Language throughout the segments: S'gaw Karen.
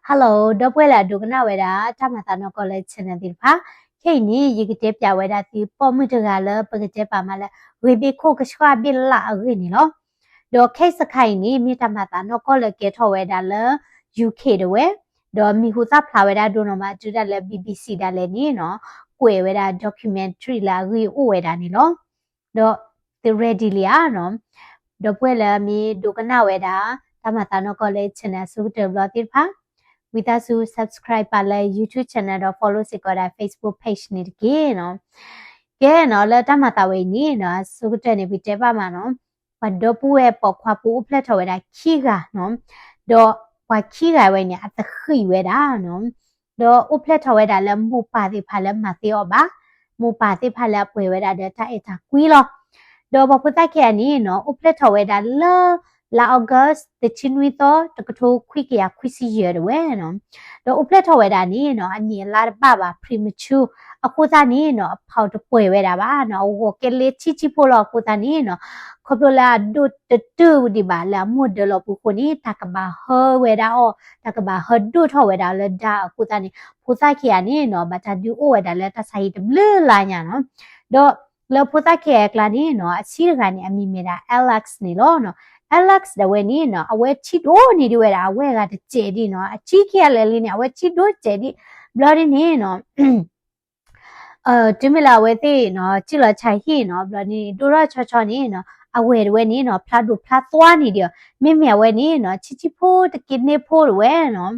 Hello ဒီပုၢ်ဝဲၢ်လၢအဒိကနၣ်ဝဲဒၣ် တၢ်မၤသးနီၢ်ကီၢ်လၢ channel သ့ၣ်တဖၣ်, ခဲအံၤန့ၣ် ယကတဲပၠးဝဲဒၣ်သုပိာ်မုၣ်တဂၤလၢပကတဲပာ်မးလၢ ဂ့ၤဘ့ၣ်ခိၣ်ကဆှီဘ့ၣ်လၣ်အဂ့ၢ်န့ၣ်လီၤ. ဒီး case တခါအံၤန့ၣ် မ့ၢ်တၢ်မၤသးနီၢ်ကီၢ်လၢကဲထီၣ်ဝဲဒၣ်လၢ UK တဝဲ, ဒီးမံၤဟူသၣ်ဖျါဝဲဒၣ်ဒိၣ်နီၢ်မး တုၤဒၣ်လၢ BBC ဒၣ်လဲာ်န့ၣ်နီၤ, ကွဲးဝဲဒၣ် documentary လၢအဂ့ၢ်အိၣ်ဝဲဒၣ်န့ၣ်လီၤ. ဒီးသု ready လံဧါနီၤ. ဒီပုၢ်ဝဲၢ်လၢမ့ၢ်ဒိကနၣ်ဝဲဒၣ် တၢ်မၤသးနီၢ်ကီၢ်လၢ channel အဆိကတၢၢ်ဘျီသ့ၣ်တဖၣ်, ဝံသးစူၤ subscribe ပာ်လၢ YouTube channel ဒီး follow စ့ၢ်ကီးဒၣ် Facebook page န့ၣ်တက့ၢ်နီၤ. ကဲနီၤ လၢတၢ်မၤသးဝဲအံၤန့ၣ်နီၤ အဆိကတၢၢ်န့ၣ် ပတဲဘၣ်မးနီၤ, ပှၤဒီပုၢ်ဝဲၢ်ပိာ်ခွါဖိအိၣ်ဖျဲၣ်ထီၣ်ဝဲဒၣ်ခံဂၤနီၤ, ဒီးပှၤခံဂၤဝဲန့ၣ် အသဃံးဝဲဒၣ်နီၤ, ဒီးအိၣ်ဖျဲၣ်ထီၣ်ဝဲဒၣ်လၢမိၢ်ပၢ်သ့ၣ်တဖၣ်လၢမၤသ့အီၤဘၣ်, မိၢ်ပၢ်သ့ၣ်တဖၣ်လၢအပှဲၤဝဲဒၣ်ဒီးတၢ်အဲၣ်တၢ်ကွံလီၤ. ဒီးပှၤဖိသၣ်ခံဂၤန့ၣ်နီၤ အိၣ်ဖျဲၣ်ထီၣ်ဝဲဒၣ်လၢ လါ August တဆံနွံသီ တကထိခွံကယၤခွံဆံယဲၢ်တဝဲနီၤ, ဒီးအိၣ်ဖျဲၣ်ထီၣ်ဝဲဒၣ်န့ၣ်နီၤ အနံၣ်အလါတဘၣ်ဘၣ် premature အဃိသတးန့ၣ်နီၤ အဖီတပှဲၤဝဲဒၣ်ဘၣ်နီၤ, အဂီၤကဲလ့ထံထံဖိလီၤအဃိသတးန့ၣ်နီၤ, ခီဖျိလၢအဒိၣ်တတုာ်ဒံးဘၣ်လၢအမိၢ်ဒၢလီၤပူၤအဃိန့ၣ် တၢ်ကဘၣ်ဟၢဝဲဒၣ်အီၤ, တၢ်ကဘၣ်ဟၢဒိၣ်ထီၣ်ဝဲဒၣ်လၢဒါအဃိသတးန့ၣ် ဖိသၣ်ခံဂၤန့ၣ်နီၤ ဘၣ်တၢ်ဒုးအိၣ်ဝဲဒၣ်လၢတၢ်ဆါဟံၣ်တဘျုးလါညါနီၤ. ဒီးလၢဖိသၣ်ခံဂၤအကျါန့ၣ်နီၤ အဆံးတဂၤန့ၣ် အမံၤမ့ၢ်ဒၣ် Alex န့ၣ်လီၤနီၤ. Alex ဒၣ်ဝဲန့ၣ်နီၤ အဝဲထံၣ်ဒိၣ်န့ၢ်ဒံးဝဲဒၣ် အဝဲအဂၤတစဲးဒ်နီၤ, အထံခံဂၤလၢာ်လံန့ၣ် အဝဲထံၣ်ဒိၣ်စဲးဒ်, ဘျီဒ်န့ၣ်နီၤ တုၤမ့ၢ်လၢအဝဲသ့ၣ်နီၤ စံၣ်လီၤဆါဟံၣ်နီၤ ဘျီန့ၣ် ဒိၣ်ထီၣ်ဆီဆီန့ၣ်နီၤ အဝဲဒၣ်ဝဲန့ၣ်နီၤ ဖျါဒိၣ်ဖျါသွါန့ၢ်ဒံးအီၤ, မ့မ့ၢ်အဝဲန့ၣ်နီၤ ဆံးဆံးဖိတက့ၢ်န့ၢ်ဖိတဝဲနီၤ.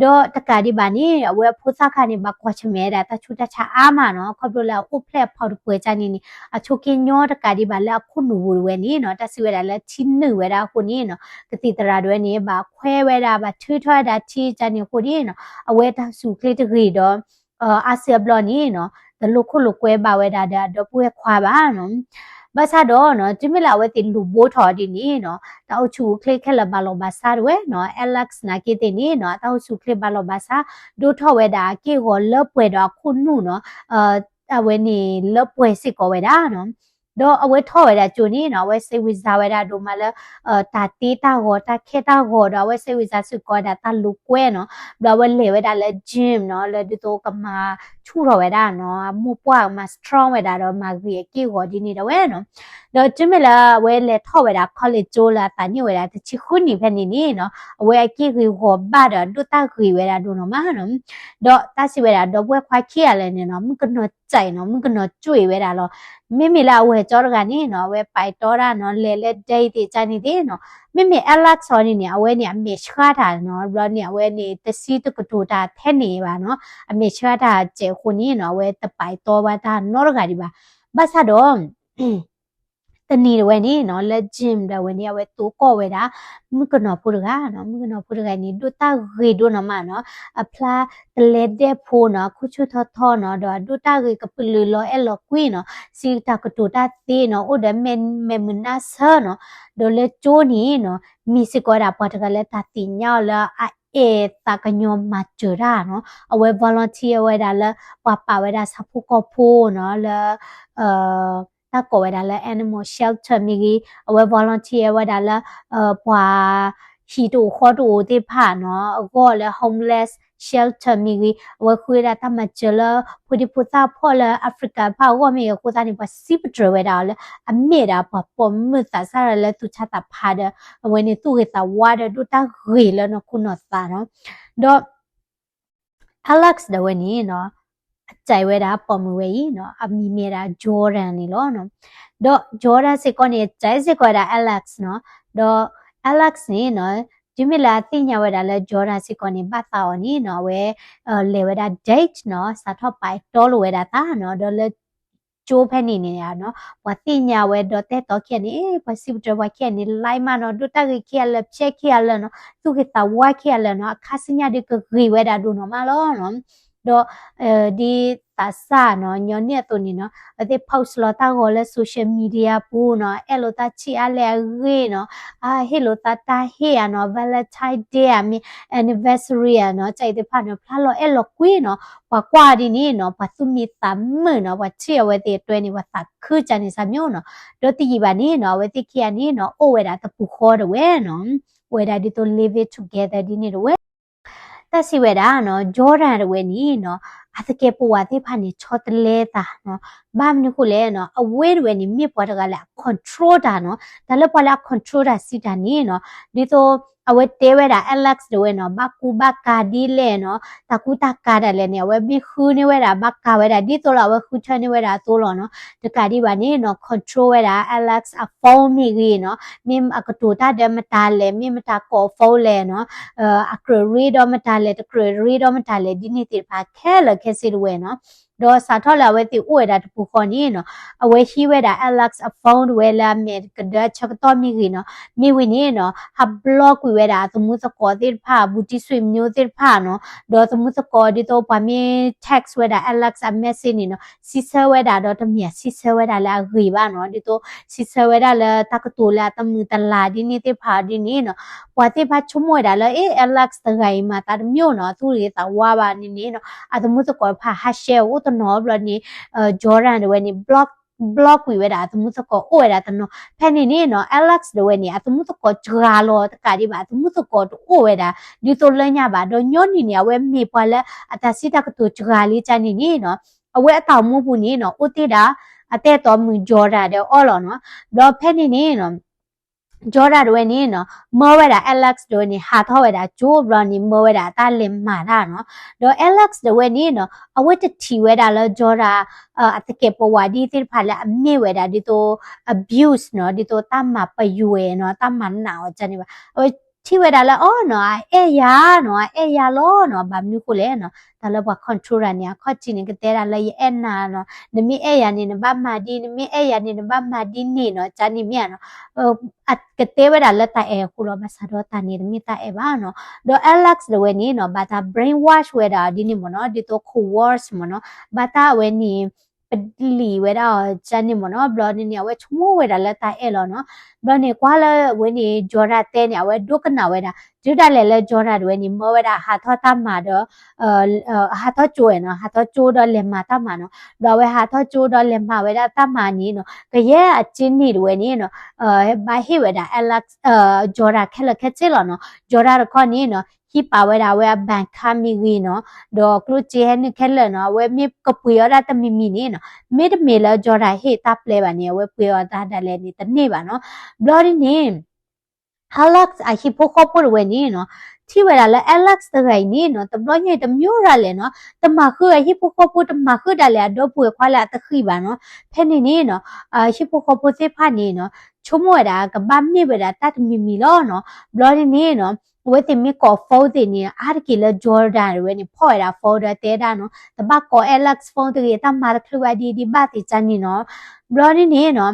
ဒီးတကးဒံးဘၣ်န့ၣ် အဝဲအဖိသၣ်ခါန့ၣ် ဘၣ်ကွၢ်ဆၢၣ်မဲာ်ဝဲဒၣ်တၢ်ဆူးတၢ်ဆါအါမးနီၤ, ခီဖျိလၢအအိၣ်ဖျဲၣ်အဖီတပှဲၤကၢ်န့ၣ်န့ၣ် အဆိးက့ညီတကးဒံးဘၣ်လၢအခိၣ်နူာ်ပူၤတဝဲန့ၣ်နီၤ တၢ်စံးဝဲဒၣ်လၢထံနုာ်ဝဲဒၣ်အဃိန့ၣ်နီၤ ကသံၣ်သရၣ်တဝဲန့ၣ် ဘၣ်ခွဲးဝဲဒၣ် ဘၣ်ထုးထီၣ်ဝဲဒၣ်ထံကၢ်န့ၣ်အဃိန့ၣ်နီၤ အဝဲတၢ်အိၣ်ဆူၣ်အိၣ်ချ့တဂ့ၤဒီး အါစုအဘျီန့ၣ်နီၤ တလိၣ်ခိၣ်လိၣ်ကွဲဘၣ်ဝဲဒၣ်ဒီးအဒီပုၢ်ဝဲၢ်ခွါဘၣ်နီၤ. ဘၣ်ဆၣ်ဒီးနီၤ တုၤမ့ၢ်လၢအဝဲသ့ၣ်လူၤဘိထီၣ်ဒ်န့ၣ်နီၤ တၢ်အိၣ်ဆူၣ်အိၣ်ချ့ခဲလၢာ်ဘၣ်လီၤဘၣ်စးတဝဲနီၤ Alex နာ်က့သ့ၣ်န့ၣ်နီၤ အတၢ်အိၣ်ဆူၣ်အိၣ်ချ့ဘၣ်လီၤဘၣ်စး ဒိၣ်ထီၣ်ဝဲဒၣ်အက့ၢ်အဂီၤလၢပှဲၤဒီးအခိၣ်နူာ်နီၤ အဝဲန့ၣ်လၢပှဲၤစ့ၢ်ကီးဝဲဒၣ်နီၤ. ဒီးအဝဲထီၣ်ဝဲဒၣ်ကၠိန့ၣ်နီၤ အဝဲစဲးဝံၤစါဝဲဒၣ်ဒိၣ်မးလၢ တၢ်တ့တၢ်ဂီၤ တၢ်ခဲတၢ်ဂီၤဒီး အဝဲစဲးဝံၤစါစ့ၢ်ကီးဝဲဒၣ်တၢ်လိၤကွဲနီၤ. ဘျီအဝဲလဲၤဝဲဒၣ်လၢ gym နီၤ လၢဒ်သိးကမၤဆူၣ်ထီၣ်ဝဲဒၣ်နီၤ အမိၢ်ပှၢ်ကမၤ strong ဝဲဒၣ်ဒီးမၤဂ့ၤအက့ၢ်အဂီၤဒ်န့ၣ်တဝဲနီၤ. ဒီးတုၤမ့ၢ်လၢအဝဲလဲၤထီၣ်ဝဲဒၣ် college ကၠိလၢအသးန့ၢ်ဝဲဒၣ်တဆံဃုနံၣ်ဖဲန့ၣ်န့ၣ်နီၤ အဝဲအက့ၢ်ဂ့ၤဂီၤဘၣ်ဒီးအဒိၣ်တၢ်ဂ့ၤဝဲဒၣ်ဒိၣ်နီၢ်မးနီၤ. ဒီးတၢ်စံးဝဲဒၣ်ဒီပုၢ်ဝဲၢ်ခွါခံဂၤလၢာ်န့ၣ်နီၤ မုၣ်ကနီၤစဲးနီၤ မုၣ်ကနီၤကွံာ်ဝဲဒၣ်လီၤ. မ့မ့ၢ်လၢအဝဲၢ်ကၠီတဂၤန့ၣ်နီၤ အဝဲပာ်တီတၢ်နီၤ လဲၤလၢ date သ့ၣ်ကၢ်န့ၣ်သ့ၣ်နီၤ မ့မ့ၢ် Alex အီၤန့ၣ်န့ၣ် အဝဲန့ၣ်အမဲာ်ဆှးတၢ်နီၤ ဘျီန့ၣ် အဝဲန့ၣ် တစံးတကတိၤတၢ်ထဲန့ၣ်ဘၣ်နီၤ အမဲာ်ဆှးတၢ်စဲးအဃိန့ၣ်နီၤ အဝဲတပာ်တီဘၣ်တၢ်နီတဂၤဒံးဘၣ်. ဘၣ်ဆၣ်ဒီး တနံၤတဝဲန့ၣ်နီၤ လၢ gym ဒၣ်ဝဲန့ၣ် အဝဲသိးကီၢ်ဝဲဒၣ် မုၣ်ကနီၤဖိတဂၤနီၤ မုၣ်ကနီၤဖိတဂၤန့ၣ် ဒိၣ်တၢ်ဂ့ၤဒိၣ်နီၢ်မးနီၤ အဖျါတလဲဒဲဖိနီၤ အခိၣ်ဆူၣ်ထီထီနီၤ ဒီးအဒိၣ်တၢ်ဂ့ၤကပုာ်လုာ်လီၤအဲၣ်လီၤကွံနီၤ စံးတၢ်ကတိၤတၢ်သ့နီၤ အိၣ်ဒီးမဲာ်မုာ်နါဆၢနီၤ ဒီးလၢကၠိန့ၣ်နီၤ မ့ၢ်စ့ၢ်ကီးဝဲဒၣ်ပှၤတဂၤလၢတၢ်သ့ၣ်ညါအီၤလၢအအဲၣ်သးကညီၤမၤစၢၤတၢ်နီၤ အဝဲ volunteer ဝဲဒၣ်လၢ ပှၤပာ်ဝဲဒၣ်ဆၣ်ဖိကီၢ်ဖိနီၤ လၢ တၢ်ကိးဝဲဒၣ်လၢ animal shelter မ့ၢ်ဂ့ၤ အဝဲ volunteer ဝဲဒၣ်လၢ ပှၤဟံၣ်တအိၣ်ဃီတအိၣ်သ့ၣ်တဖၣ်နီၤ အဂီၢ်လၢ homeless shelter မ့ၢ်ဂ့ၤ အဝဲဃုဝဲဒၣ်တၢ်မၤစၢၤလၢ ဖိဒံဖိသၣ်ဖီၣ်လၢ Africa တဖၣ်အဂီၢ်မ့ၢ်ဂ့ၤအဃိသတးန့ၣ် ပှၤစံးပတြၢၤဝဲဒၣ်အီၤလၢ အမ့ၢ်ဒၣ်ပှၤပိာ်မုၣ်သးစၢ်လၢသူၣ်ဆါသးဖးဒီး အဝဲန့ၣ်သူၣ်ဂ့ၤသးဝါဒီးဒိၣ်တၢ်ဂ့ၤလၢနီၢ်ခိနီၢ်သးနီၤ ဒီး Alex ဒၣ်ဝဲန့ၣ်နီၤ အစံးဝဲဒၣ်ပိာ်မုၣ်ဝဲအံၤနီၤ အမံၤမ့ၢ်ဒၣ် Jordan န့ၣ်လီၤ. ဒီး Jordan စ့ၢ်ကီးန့ၣ် အစံးစ့ၢ်ကီးဝဲဒၣ် Alex နီၤ. ဒီး Alex န့ၣ်နီၤ တုၤမ့ၢ်လၢအသ့ၣ်ညါဝဲဒၣ်လၢ Jordan စ့ၢ်ကီးန့ၣ် ဘၣ်သးအီၤန့ၣ်နီၤ အဝဲ လဲၤဝဲဒၣ် date နီၤ စးထီၣ်ပာ်တီလိာ်ဝဲဒၣ်သးနီၤ ဒီးလၢ ကၠိဖဲန့ၣ်န့ၣ်နီၤ ပှၤသ့ၣ်ညါဝဲဒီးတဲတီခံဂၤန့ၣ် ပှၤစံးပတြၢၤပှၤခံဂၤန့ၣ် like မးနီၤ ဒိၣ်တၢ်ဂ့ၤခံဂၤလၢာ် ဖျဲးခံဂၤလၢာ်နီၤ သူၣ်ဂ့ၤသးဝါခံဂၤလၢာ်နီၤ အခါဆူညါဒီးကဂ့ၤဝဲဒၣ်ဒိၣ်နီၢ်မးလီၤနီၤ. ဒီး ဒ်သးစၢ်နီၤ ညီနုၢ်အသိးန့ၣ်နီၤ အဝဲသ့ၣ် post လီၤတၢ်ဂီၤလၢ social media ပူၤနီၤ အဲၣ်လိာ်သးဆံးအါလဲၣ်အဂ့ၢ်နီၤ ဟ့ၣ်လိာ်သးတၢ်ဟ့ၣ်ဧါနီၤ Valentine Day ဧါ မ့ၢ် anniversary ဧါနီၤ ကၢ်အံၤသ့ၣ်တဖၣ်နီၤ ဖျါလီၤအဲၣ်လီၤကွံနီၤ ပှၤကွၢ်ဒ်န့ၣ်နီၤ ပှၤသူၣ်မံသးမုာ်နီၤ ပှၤထံၣ်အဝဲသ့ၣ်အတြဲန့ၣ် ပှၤသးခုကၢ်န့ၣ်စၢ်မ့ၢ်နီၤ. ဒီးတယံာ်ဘၣ်န့ၣ်နီၤ အဝဲသ့ၣ်ခံဂၤန့ၣ်နီၤ အိၣ်ဝဲဒၣ်တပူၤဃီတဝဲနီၤ အိၣ်ဝဲဒၣ်ဒ်သိး living together ဒ်န့ၣ်တဝဲ တ တၢ်စံးဝဲဒၣ်နီၤ Jordan တဝဲန့ၣ်နီၤ အသကဲးပဝးသ့ၣ်တဖၣ်န့ၣ် ဆီတလဲသးနီၤ. ဘၣ်မနုၤဃိလဲၣ်နီၤ အဝဲတဝဲန့ၣ် မ့ၢ်ပှၤတဂၤလၢအ control တၢ်နီၤ. တၢ်လၢပှၤလၢအ control တၢ်စံးတၢ်န့ၣ်နီၤ ဒ်သိး အဝဲတဲဝဲဒၣ် Alex တဝဲနီၤ ဘၣ်ကူဘၣ်ကၤဒ်လဲၣ်နီၤ တၢ်ကူတၢ်ကၤဒၣ်လဲာ်န့ၣ် အဝဲမ့ၢ်ဃုန့ၢ်ဝဲဒၣ် ဘၣ်ကၤဝဲဒၣ် ဒ်သိးလၢအဝဲဃုထၢန့ၢ်ဝဲဒၣ်အသိးလီၤနီၤ. တကးဒံးဘၣ်န့ၣ်နီၤ control ဝဲဒၣ် Alex အ phone မ့ၢ်ဂ့ၤနီၤ မ့ၢ်အကတိၤတၢ်ဒီးမတၤလဲၣ် မ့ၢ်မတၤကိးအ phone လဲၣ်နီၤ အကြၢးရ့ဒီးမတၤလဲၣ် တကြၢးရ့ဒီးမတၤလဲၣ် ဒ်န့ၣ်သ့ၣ်တဖၣ်ခဲလၢာ်ခဲဆ့တဝဲနီၤ. ဒီးစးထီၣ်လၢအဝဲသ့ၣ်အိၣ်ဝဲဒၣ်တပူၤဃီန့ၣ်နီၤ အဝဲဟံးဝဲဒၣ် Alex အ phone တဝဲလၢအမဲာ်ကဒၢအဆၢကတီၢ်မ့ၢ်ဂ့ၤနီၤ မ့ၢ်ဝံၤန့ၣ်နီၤ ဟး block ကွံာ်ဝဲဒၣ်အသမူသကိးသ့ၣ်တဖၣ် ဘူးတံၢ်ဆွေမျိုးသ့ၣ်တဖၣ်နီၤ ဒီးသမူသကိးဒ်သိးပှၤမ့ၢ် text ဝဲဒၣ် Alex အ message န့ၣ်နီၤ စံးဆၢဝဲဒၣ်ဒီးတမ့ၢ်စံးဆၢဝဲဒၣ်လၢအဂ့ၤဘၣ်နီၤ ဒ်သိးစံးဆၢဝဲဒၣ်လၢတၢ်ကတိၤလၢအတမုာ်တလၤဒ်န့ၣ်သ့ၣ်တဖၣ်ဒ်န့ၣ်နီၤ ပှၤသ့ၣ်တဖၣ်ဆိကမိၣ်ဝဲဒၣ်လၢ အ့ Alex တဂၤအံၤမၤသးတမံၤနီၤ အသူၣ်ဂ့ၤသးဝါဘၣ်န့ၣ်န့ၣ်နီၤ အသမူသကိးတဖၣ်ဟး share အိၣ်တနီၤဘျီန့ၣ် Jordan တဝဲန့ၣ် block block ကွံာ်ဝဲဒၣ်အသမူသကိးအိၣ်ဝဲဒၣ်တနီၤ ဖဲန့ၣ်န့ၣ်နီၤ Alex တဝဲန့ၣ် အသမူသကိးစှၤလီၤ တကးဒံးဘၣ် အသမူသကိးတအိၣ်ဝဲဒၣ် ဒ်သိးလၢညါဘၣ် ဒီးညီနုၢ်န့ၣ် အဝဲမ့ၢ်ပှၤလၢအတၢ်စံးတၢ်ကတိၤစှၤလံကန့ၣ်န့ၣ်နီၤ အဝဲအတၢ်အိၣ်မူပူၤန့ၣ်နီၤ အိၣ်တ့ၢ်ဒၣ် အတၢ်အဲၣ်တီမုာ် Jordan ဒီးအီၤလီၤနီၤ ဘျီဖဲန့ၣ်န့ၣ်နီၤ Jordan တဝဲန့ၣ်နီၤ မၢဝဲဒၣ် Alex တဝဲန့ၣ် ဟးထီၣ်ဝဲဒၣ်ကၠိဘျီန့ၣ် မၢဝဲဒၣ်အတၢ်လဲၤမၤတၢ်နီၤ ဒီး Alex တဝဲန့ၣ်နီၤ အဝဲတထံၣ်ဝဲဒၣ်လၢ Jordan အသကဲးပဝးဒ်သ့ၣ်တဖၣ်လၢအမ့ၢ်ဝဲဒၣ်ဒ်သိး abuse နီၤ ဒ်သိးတၢ်မၤပယွဲနီၤ တၢ်မၤနာ်အီၤကန့ၣ်ဘၣ် အဝဲထံၣ်ဝဲဒၣ်လၢအီၤနီၤ အအဲၣ်ယၤနီၤ အအဲၣ်ယၤလီၤနီၤ ဘၣ်မနုၤဃိလဲၣ်နီၤ တၢ်လၢပှၤ control တၢ်န့ၣ် အခီၣ်ထံးန့ၣ် ကတဲဒၣ်လၢယအဲၣ်နၤနီၤ နမ့ၢ်အဲၣ်ယၤန့ၣ် နဘၣ်မၤဒ် နမ့ၢ်အဲၣ်ယၤန့ၣ် နဘၣ်မၤဒ်န့ၣ်နီၤ ကန့ၣ်မ့ၢ်ဧါနီၤ ကတဲဝဲဒၣ်လၢတၢ်အဲၣ်အဃိလီၤ ဘၣ်ဆၣ်ဒီးတၢ်န့ၣ်တမ့ၢ်တၢ်အဲၣ်ဘၣ်နီၤ ဒီး Alex တဝဲန့ၣ်နီၤ ဘၣ်တၢ် brainwash ဝဲဒၣ်ဒ်န့ၣ်မ့ၢ်နီၤ ဒ်သိး coerce မ့ၢ်နီၤ ဘၣ်တၢ်အဝဲန့ၣ် ပလံာ်ဝဲဒၣ်အီၤကန့ၣ်မ့ၢ်နီၤ ဘျီန့ၣ်န့ၣ် အဝဲဆိကမိၣ်ဝဲဒၣ်လၢတၢ်အဲၣ်လီၤနီၤ ဘျီန့ၣ်ကွၢ်လၢအဝဲန့ၣ် Jordan တဲန့ၣ် အဝဲဒိကနၣ်ဝဲဒၣ် တုၤဒၣ်လဲာ်လၢ Jordan တဝဲန့ၣ် မၢဝဲဒၣ်ဟးထီၣ်တၢ်မၤဒီး ဟးထီၣ်ကၠိနီၤ ဟးထီၣ်ကၠိဒီးလဲၤမၤတၢ်မၤနီၤ ဒီးအဝဲဟးထီၣ်ကၠိဒီးလဲၤမၤဝဲဒၣ်တၢ်မၤန့ၣ်နီၤ ကယဲၢ်အကန့ၣ်တဝဲန့ၣ်နီၤ ဘၣ်ဟ့ၣ်ဝဲဒၣ် Alex Jordan ခဲလၢာ်ခဲဆ့လီၤနီၤ Jordan တခီန့ၣ်နီၤ ဟံးပာ်ဝဲဒၣ်အဝဲအ bank card မ့ၢ်ဂ့ၤနီၤ ဒီးကျိၣ်စ့ဟဲနုာ်ခဲလၢာ်နီၤ အဝဲမ့ၢ်ကပှ့ၤအီၣ်ဒၣ်တမံၤမံၤန့ၣ်နီၤ မ့တမ့ၢ်လၢ Jordan ဟ့ၣ်တၢ်ပျဲဘၣ်န့ၣ် အဝဲပှ့ၤအီၣ်တၢ်ဒၣ်လဲာ်န့ၣ်တန့ၢ်ဘၣ်နီၤ ဘျီဒ်န့ၣ် Alex အဟံၣ်ဖိဃီဖိတဝဲန့ၣ်နီၤ ထံၣ်ဝဲဒၣ်လၢ Alex တဂၤအံၤန့ၣ်နီၤ တဘျီညါအံၤတမံၤဒၣ်လဲာ်နီၤ တမၤဃုာ်အဟံၣ်ဖိဃီဖိ တမၤဃုာ်ဒၣ်လဲာ်အဒီပုၢ်ဝဲၢ်ခွါလၢအတဃံဘၣ်နီၤ ဖဲန့ၣ်န့ၣ်နီၤ ဟံၣ်ဖိဃီဖိသ့ၣ်တဖၣ်န့ၣ်နီၤ ဆိကမိၣ်ဝဲဒၣ်ကဘၣ်မ့ၢ်ဝဲဒၣ်တၢ်တမံၤမံၤလီၤနီၤ ဘျီဒ်န့ၣ်နီၤ အဝဲသ့ၣ်မ့ၢ်ကိး phone သ့ၣ်န့ၣ် အါတက့ၢ်လၢ Jordan တဝဲန့ၣ် ဖီၣ်ဝဲဒၣ် phone ဒီးတဲဒၣ်နီၤ တဘၣ်ကိး Alex phone တဂ့ၤ တၢ်မၤတချုးဘၣ်ဒ်ဒ်ဘၣ်သ့ၣ်ကန့ၣ်နီၤ ဘျီဒ်န့ၣ်နီၤ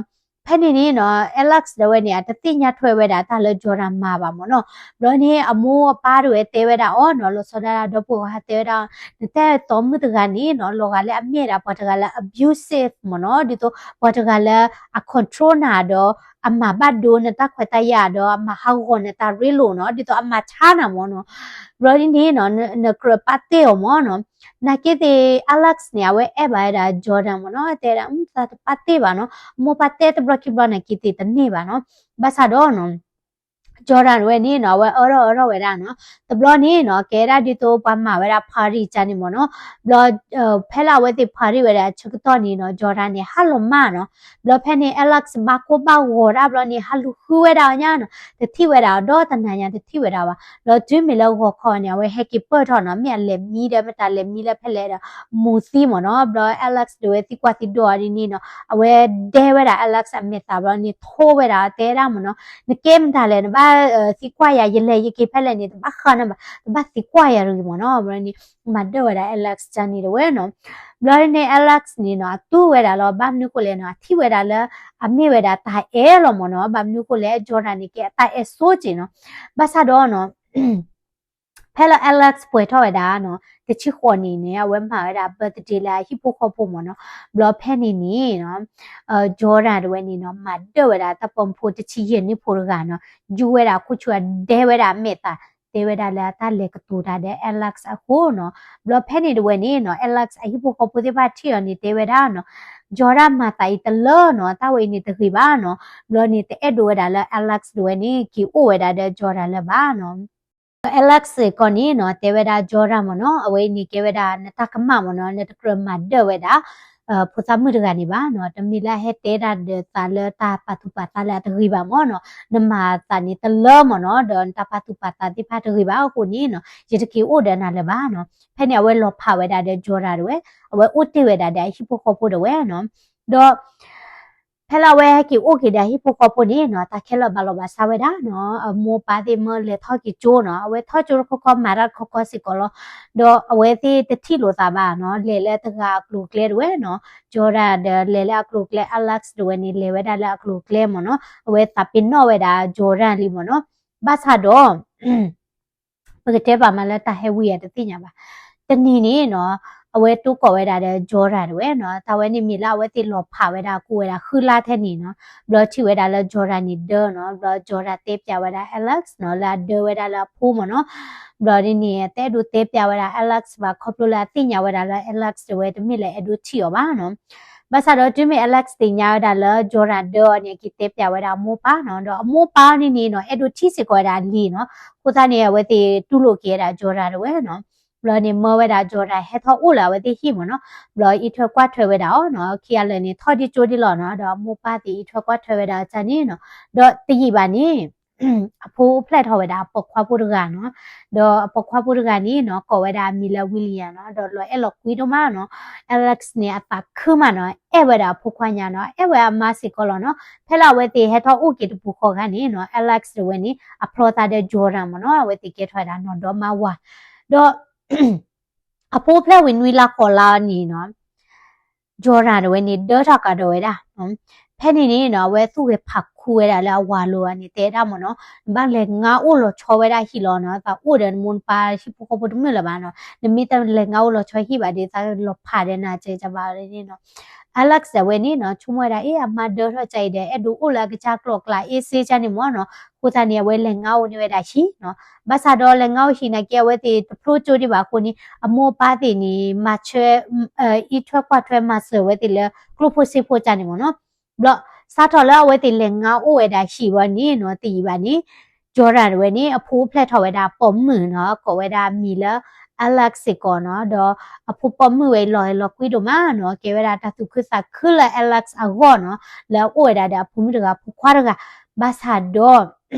ဖဲန့ၣ်န့ၣ်နီၤ Alex တဝဲန့ၣ် အတသ့ၣ်ညါထွဲဝဲဒၣ်တၢ်လၢ Jordan မၤဘၣ်မ့ၢ်နီၤ ဘျီန့ၣ် အမိၢ်အပၢ်တဝဲတဲဝဲဒၣ်အီၤနီၤ လီၤဆီဒၣ်တၢ်ဒီပုၢ်ဝဲၢ်ခွါတဲဝဲဒၣ် နတၢ်အဲၣ်တီမုၣ်တဂၤန့ၣ်နီၤ လီၤဂာ်လၢအမ့ၢ်ဝဲဒၣ်ပှၤတဂၤလၢ abusive မ့ၢ်နီၤ ဒ်သိးပှၤတဂၤလၢအ control နၤဒီး အမၤဘၣ်ဒိနတၢ်ခွဲးတၢ်ယာ်ဒီး အမၤဟးဂီၤနတၢ်ရ့လိာ်နီၤ ဒ်သိးအမၤဆါနၤမ့ၢ်နီၤ ဘျီဒ်န့ၣ်နီၤ နကြၢးပာ်တ့ၢ်အီၤမ့ၢ်နီၤ နာ်က့သ့ၣ် Alex န့ၣ် အဝဲအဲၣ်ဘၣ်ဝဲဒၣ် Jordan မ့ၢ်နီၤ တဲဒၣ် သးတပာ်တ့ၢ်ဘၣ်နီၤ မိၢ်ပၢ်တဲတဘျီခံဘျီနာ်က့သ့ၣ်တန့ၢ်ဘၣ်နီၤ ဘၣ်ဆၣ်ဒီးနီၤ Jordan ဝဲန့ၣ်နီၤ အဝဲအၢထီၣ်အၢထီၣ်ဝဲဒၣ်နီၤ တဘျီန့ၣ်နီၤ ကဲဒၣ်ဒ်သိးပှၤမၤဝဲဒၣ် party ကန့ၣ်မ့ၢ်နီၤ ဘျီ ဖဲလၢအဝဲသ့ၣ် party ဝဲဒၣ်အဆၢကတီၢ်န့ၣ်နီၤ Jordan န့ၣ် ဟးလီၤမၢ်နီၤ ဘျီဖဲန့ၣ် Alex ဘၣ်ကိၢ်ဘၣ်ဂီၤဒၣ်ဘျီန့ၣ် ဟးလူၤဃုဝဲဒၣ်အီၤညါနီၤ တထံၣ်ဝဲဒၣ်အီၤဒီးတနၤညါတထံၣ်ဝဲဒၣ်ဘၣ် ဘျီတုၤမ့ၢ်လၢဂီၤခီန့ၣ် အဝဲဟဲက့ၤပၢၢ်ထီၣ်နီၤ မ့ၢ်အလဲၤမံဒီးမတၤလဲၤမံလၢဖဲလဲၣ်ဒီး မူၤသံမ့ၢ်နီၤ ဘျီ Alex ဒၣ်ဝဲသံကွၢ်သံဒိးအီၤဒ်န့ၣ်နီၤ အဝဲဒဲဝဲဒၣ် Alex အမဲာ်သၣ်ဘျီန့ၣ် ထိဝဲဒၣ်တဲဒၣ်မ့ၢ်နီၤ နကဲမတၤလဲၣ် နဘၣ်သံကွၢ်ယၤ ယလဲၤယက့ၤဖဲလဲၣ်န့ၣ် တဘၣ်ဃးနၤဘၣ် တဘၣ်သံကွၢ်ယၤတဂ့ၤမ့ၢ်နီၤ ဘျီန့ၣ် မၤဒၢၣ်ဝဲဒၣ် Alex ကန့ၣ်တဝဲနီၤ ဘျီန့ၣ် Alex န့ၣ်နီၤ အတူၢ်ဝဲဒၣ်လီၤ ဘၣ်မနုၤဃိလဲၣ်နီၤ အထံၣ်ဝဲဒၣ်လၢ အမ့ၢ်ဝဲဒၣ်တၢ်အဲၣ်လီၤမ့ၢ်နီၤ ဘၣ်မနုၤဃိလဲၣ် Jordan န့ၣ်ကဲအတၢ်အဲၣ်ဆိက့နီၤ ဘၣ်ဆၣ်ဒီးနီၤ ဖဲလၢ Alex ပှဲၤထီၣ်ဝဲဒၣ်နီၤ တဆံဃိးနံၣ်န့ၣ် အဝဲမၤဝဲဒၣ် birthday လၢအဟံၣ်ဖိဃီဖိမ့ၢ်နီၤ ဘျီဖဲန့ၣ်န့ၣ်နီၤ Jordan တဝဲန့ၣ်နီၤ မၤဒၢၣ်ဝဲဒၣ်တၢ်ပိာ်မုၣ်ဖိတဆံယဲၢ်နံၣ်ဖိတဂၤနီၤ ယူဝဲဒၣ်ခိၣ်ဆူၣ်အဒဲဝဲဒၣ်အမဲာ်သၣ် တဲဝဲဒၣ်လၢအတၢ်လဲၤကတိၤတၢ်ဒီး Alex အဃိနီၤ ဘျီဖဲန့ၣ်တဝဲန့ၣ်နီၤ Alex အဟံၣ်ဖိဃီဖိသ့ၣ်တဖၣ်ထံၣ်အီၤန့ၣ်တဲဝဲဒၣ်နီၤ Jordan မၤသးအံၤတလၢနီၤ တၢ်ဝဲအံၤန့ၣ်တဂ့ၤဘၣ်နီၤ ဘျီန့ၣ်တအဲၣ်ဒိးဝဲဒၣ်လၢ Alex တဝဲန့ၣ် က့ၤအိၣ်ဝဲဒၣ်ဒီး Jordan လၢၤဘၣ်နီၤ Alex စ့ၢ်ကီးန့ၣ်နီၤ တဲဝဲဒၣ် Jordan မ့ၢ်နီၤ, အဝဲအံၤန့ၣ်ကဲဝဲဒၣ်နတၢ်ကမၣ်မ့ၢ်နီၤ, နတကြၢးမၤဒၢၣ်ဝဲဒၣ် ဖိသၣ်မုၣ်တဂၤန့ၣ်ဘၣ်နီၤ, တမ့ၢ်လၢအဟဲတဲဒၣ်ဒီးသးလၢတၢ်ပာ်သူၣ်ပာ်သးလၢအတဂ့ၤဘၣ်မ့ၢ်နီၤ, နမၤသးန့ၣ်တလၢမ့ၢ်နီၤ, ဒီးနတၢ်ပာ်သူၣ်ပာ်သးသ့ၣ်တဖၣ်တဂ့ၤဘၣ်အဃိန့ၣ်နီၤ, ယတက့ၤအိၣ်ဒီးနၤလၢၤဘၣ်နီၤ. ဖဲန့ၣ်အဝဲလီၤဖးဝဲဒၣ်ဒီး Jordan တဝဲ, အဝဲအိၣ်တ့ၢ်ဝဲဒၣ်ဒီးအဟံၣ်ဖိဃီဖိတဝဲနီၤ, ဒီး ဖဲလၢအဝဲဟဲက့ၤအိၣ်က့ၤဒီးအဟံၣ်ဖိဃီဖိန့ၣ်နီၤ, တၢ်ခဲလၢာ်ဘၣ်လီၤဘၣ်စးဝဲဒၣ်နီၤ, အမိၢ်ပၢ်သ့ၣ်မၢလဲၤထီၣ်က့ၤကၠိနီၤ, အဝဲထီၣ်ကၠိတခီခီမၤတၢ်တခီခီစ့ၢ်ကီးလီၤ, ဒီးအဝဲသ့ၣ်တထံၣ်လိာ်သးဘၣ်နီၤ, လဲၤလၢတဂၤအကျိၤအကျဲတဝဲနီၤ, Jordan ဒီးလဲၤလၢအကျိၤအကျဲ, Alex တဝဲန့ၣ် လဲၤဝဲဒၣ်လၢအကျိၤအကျဲမ့ၢ်နီၤ, အဝဲသးပ့ၤနီၣ်ဝဲဒၣ် Jordan လံမ့ၢ်နီၤ, ဘၣ်ဆၣ်ဒီး ပကတဲပာ်မးလၢတၢ်ဟဲဝံဧါတသ့ၣ်ညါဘၣ်. တနံၤန့ၣ်နီၤ, အဝဲတိကိးဝဲဒၣ်ဒီး Jordan တဝဲနီၤ, တၢ်ဝဲန့ၣ်မ့ၢ်လၢအဝဲသ့ၣ်လီၤဖးဝဲဒၣ်ကိးဝဲဒၣ်ဃုလါထဲန့ၣ်နီၤ, ဘျီထံၣ်ဝဲဒၣ်လၢ Jordan န့ၣ်ဒၢနီၤ, ဘျီ Jordan တဲပျးဝဲဒၣ် Alex နီၤ, လၢအဒၢဝဲဒၣ်လၢအဖိမ့ၢ်နီၤ, ဘျီဒ်န့ၣ် တအဲၣ်ဒိးတဲပျးဝဲဒၣ် Alex ဘၣ် ခီဖျိလၢအသ့ၣ်ညါဝဲဒၣ်လၢ Alex တဝဲတမ့ၢ်လၢအဲၣ်ဒိးထံၣ်အီၤဘၣ်နီၤ. ဘၣ်ဆၣ်ဒီးတုၤမ့ၢ် Alex သ့ၣ်ညါဝဲဒၣ်လၢ Jordan ဒၢအီၤန့ၣ် အက့ၤတဲပျးဝဲဒၣ်အမိၢ်ပၢ်နီၤ, ဒီးအမိၢ်ပၢ်န့ၣ်န့ၣ်နီၤ အဲၣ်ဒိးထံၣ်စ့ၢ်ကီးဝဲဒၣ်အလံၤနီၤ, အဃိသတးန့ၣ် အဝဲသ့ၣ်တူၢ်လိာ်က့ၤဝဲဒၣ် Jordan တဝဲနီၤ, ဘျီန့ၣ်မၢဝဲဒၣ် Jordan ဟဲထီၣ်အိၣ်လၢအဝဲသ့ၣ်ဟံၣ်မ့ၢ်နီၤ, ဘျီအံးထွဲကွၢ်ထွဲဝဲဒၣ်အီၤနီၤ, ခံဂၤလၢာ်န့ၣ် ထီၣ်ဒံးကၠိဒံးလီၤနီၤ, ဒီးအမိၢ်ပၢ်သ့ၣ်အံးထွဲကွၢ်ထွဲဝဲဒၣ်အီၤန့ၣ်နီၤ, ဒီးတယံာ်ဘၣ်န့ၣ် အဖိအိၣ်ဖျဲၣ်ထီၣ်ဝဲဒၣ်အပိာ်ခွါဖိတဂၤနီၤ, ဒီးအပိာ်ခွါဖိတဂၤန့ၣ်နီၤ ကိးဝဲဒၣ်အမံၤလၢ William နီၤ, ဒီးလီၤအဲၣ်လီၤကွံဒိၣ်မးနီၤ, Alex န့ၣ်အသးခုမးနီၤ, အဲၣ်ဝဲဒၣ်အဖိခွါညါနီၤ, အဲၣ်ဝဲအမါစ့ၢ်ကီးလီၤနီၤ, ဖဲလၢအဝဲသ့ၣ်ဟဲထီၣ်အိၣ်က့ၤတပူၤဃီခါန့ၣ်နီၤ, Alex တဝဲန့ၣ် အဖျီသးဒီး Jordan မ့ၢ်နီၤ, အဝဲသ့ၣ်ကဲထီၣ်ဝဲဒၣ်နီၢ်ဒီမါဝၤ, ဒီး အဖိအိၣ်ဖျဲၣ်ဝံၤနွံလါဃိးလါန့ၣ်နီၤ Jordan တဝဲန့ၣ် ဒၢထီၣ်ကဒီးဝဲဒၣ်, ဖဲန့ၣ်န့ၣ်နီၤ အဝဲသူၣ်ဂဲၤဖးခူဝဲဒၣ်လၢအဝၤလိၤန့ၣ် တဲဒၣ်မ့ၢ်နီၤ, နဘၣ်လဲၤငါအိၣ်လီၤဆီဝဲဒၣ်ဟံၣ်လီၤနီၤ, သးအိၣ်ဒီးနမိၢ်နပၢ်ဟံၣ်ဖိဃီဖိတမုာ်လၢၤဘၣ်နီၤ, နမ့ၢ်တလဲၤငါအိၣ်လီၤဆီဟံၣ်ဘၣ်ဒီး သးလီၤဖးဒီးနၤကဘၣ်န့ၣ်နီၤ, Alex တဝဲန့ၣ်နီၤ ဆိကမိၣ်ဝဲဒၣ် အ့ အမါဒၢထီၣ်ကါအံၤဒီး အဲၣ်ဒိးအိၣ်လၢအကစၢ်ကျိၤကျဲအ့စ့ကါန့ၣ်မ့ၢ်နီၤ, အဃိသတးန့ၣ် အဝဲလဲၤငါအိၣ်န့ၢ်ဝဲဒၣ်ဟံၣ်နီၤ, ဘၣ်ဆၣ်ဒီးလဲၤငါအိၣ်ဟံၣ်နာ်က့ အဝဲသ့ၣ်တဖျိကၠိဒံးဘၣ်အဃိန့ၣ် အမိၢ်အပၢ်သ့ၣ်န့ၣ် မၤဆၢ အံးထွဲကွၢ်ထွဲမၤစၢၤဝဲသ့ၣ်လၢကျိၣ်ဖိစ့ဖိကါန့ၣ်မ့ၢ်နီၤ, ဘျီ စးထီၣ်လၢအဝဲသ့ၣ်လဲၤငါအိၣ်ဝဲဒၣ်ဟံၣ်ဝဲန့ၣ်နီၤ တယံာ်ဘၣ်န့ၣ် Jordan တဝဲန့ၣ် အဖိအိၣ်ဖျဲၣ်ထီၣ်ဝဲဒၣ်ပိာ်မုၣ်နီၤ ကိးဝဲဒၣ်အမံၤလၢ Alex စ့ၢ်ကီးနီၤ, ဒီးအဖိပိာ်မုၣ်ဝဲအံၤလီၤအဲၣ်လီၤကွံဒိၣ်မးနီၤ ကဲဝဲဒၣ်တၢ်သူၣ်ခုသးခုလၢ Alex အဂီၢ်နီၤ လၢအအိၣ်ဝဲဒၣ်ဒီးအဖိမုၣ်တဂၤဖိခွါတဂၤ, ဘၣ်ဆၣ်ဒီး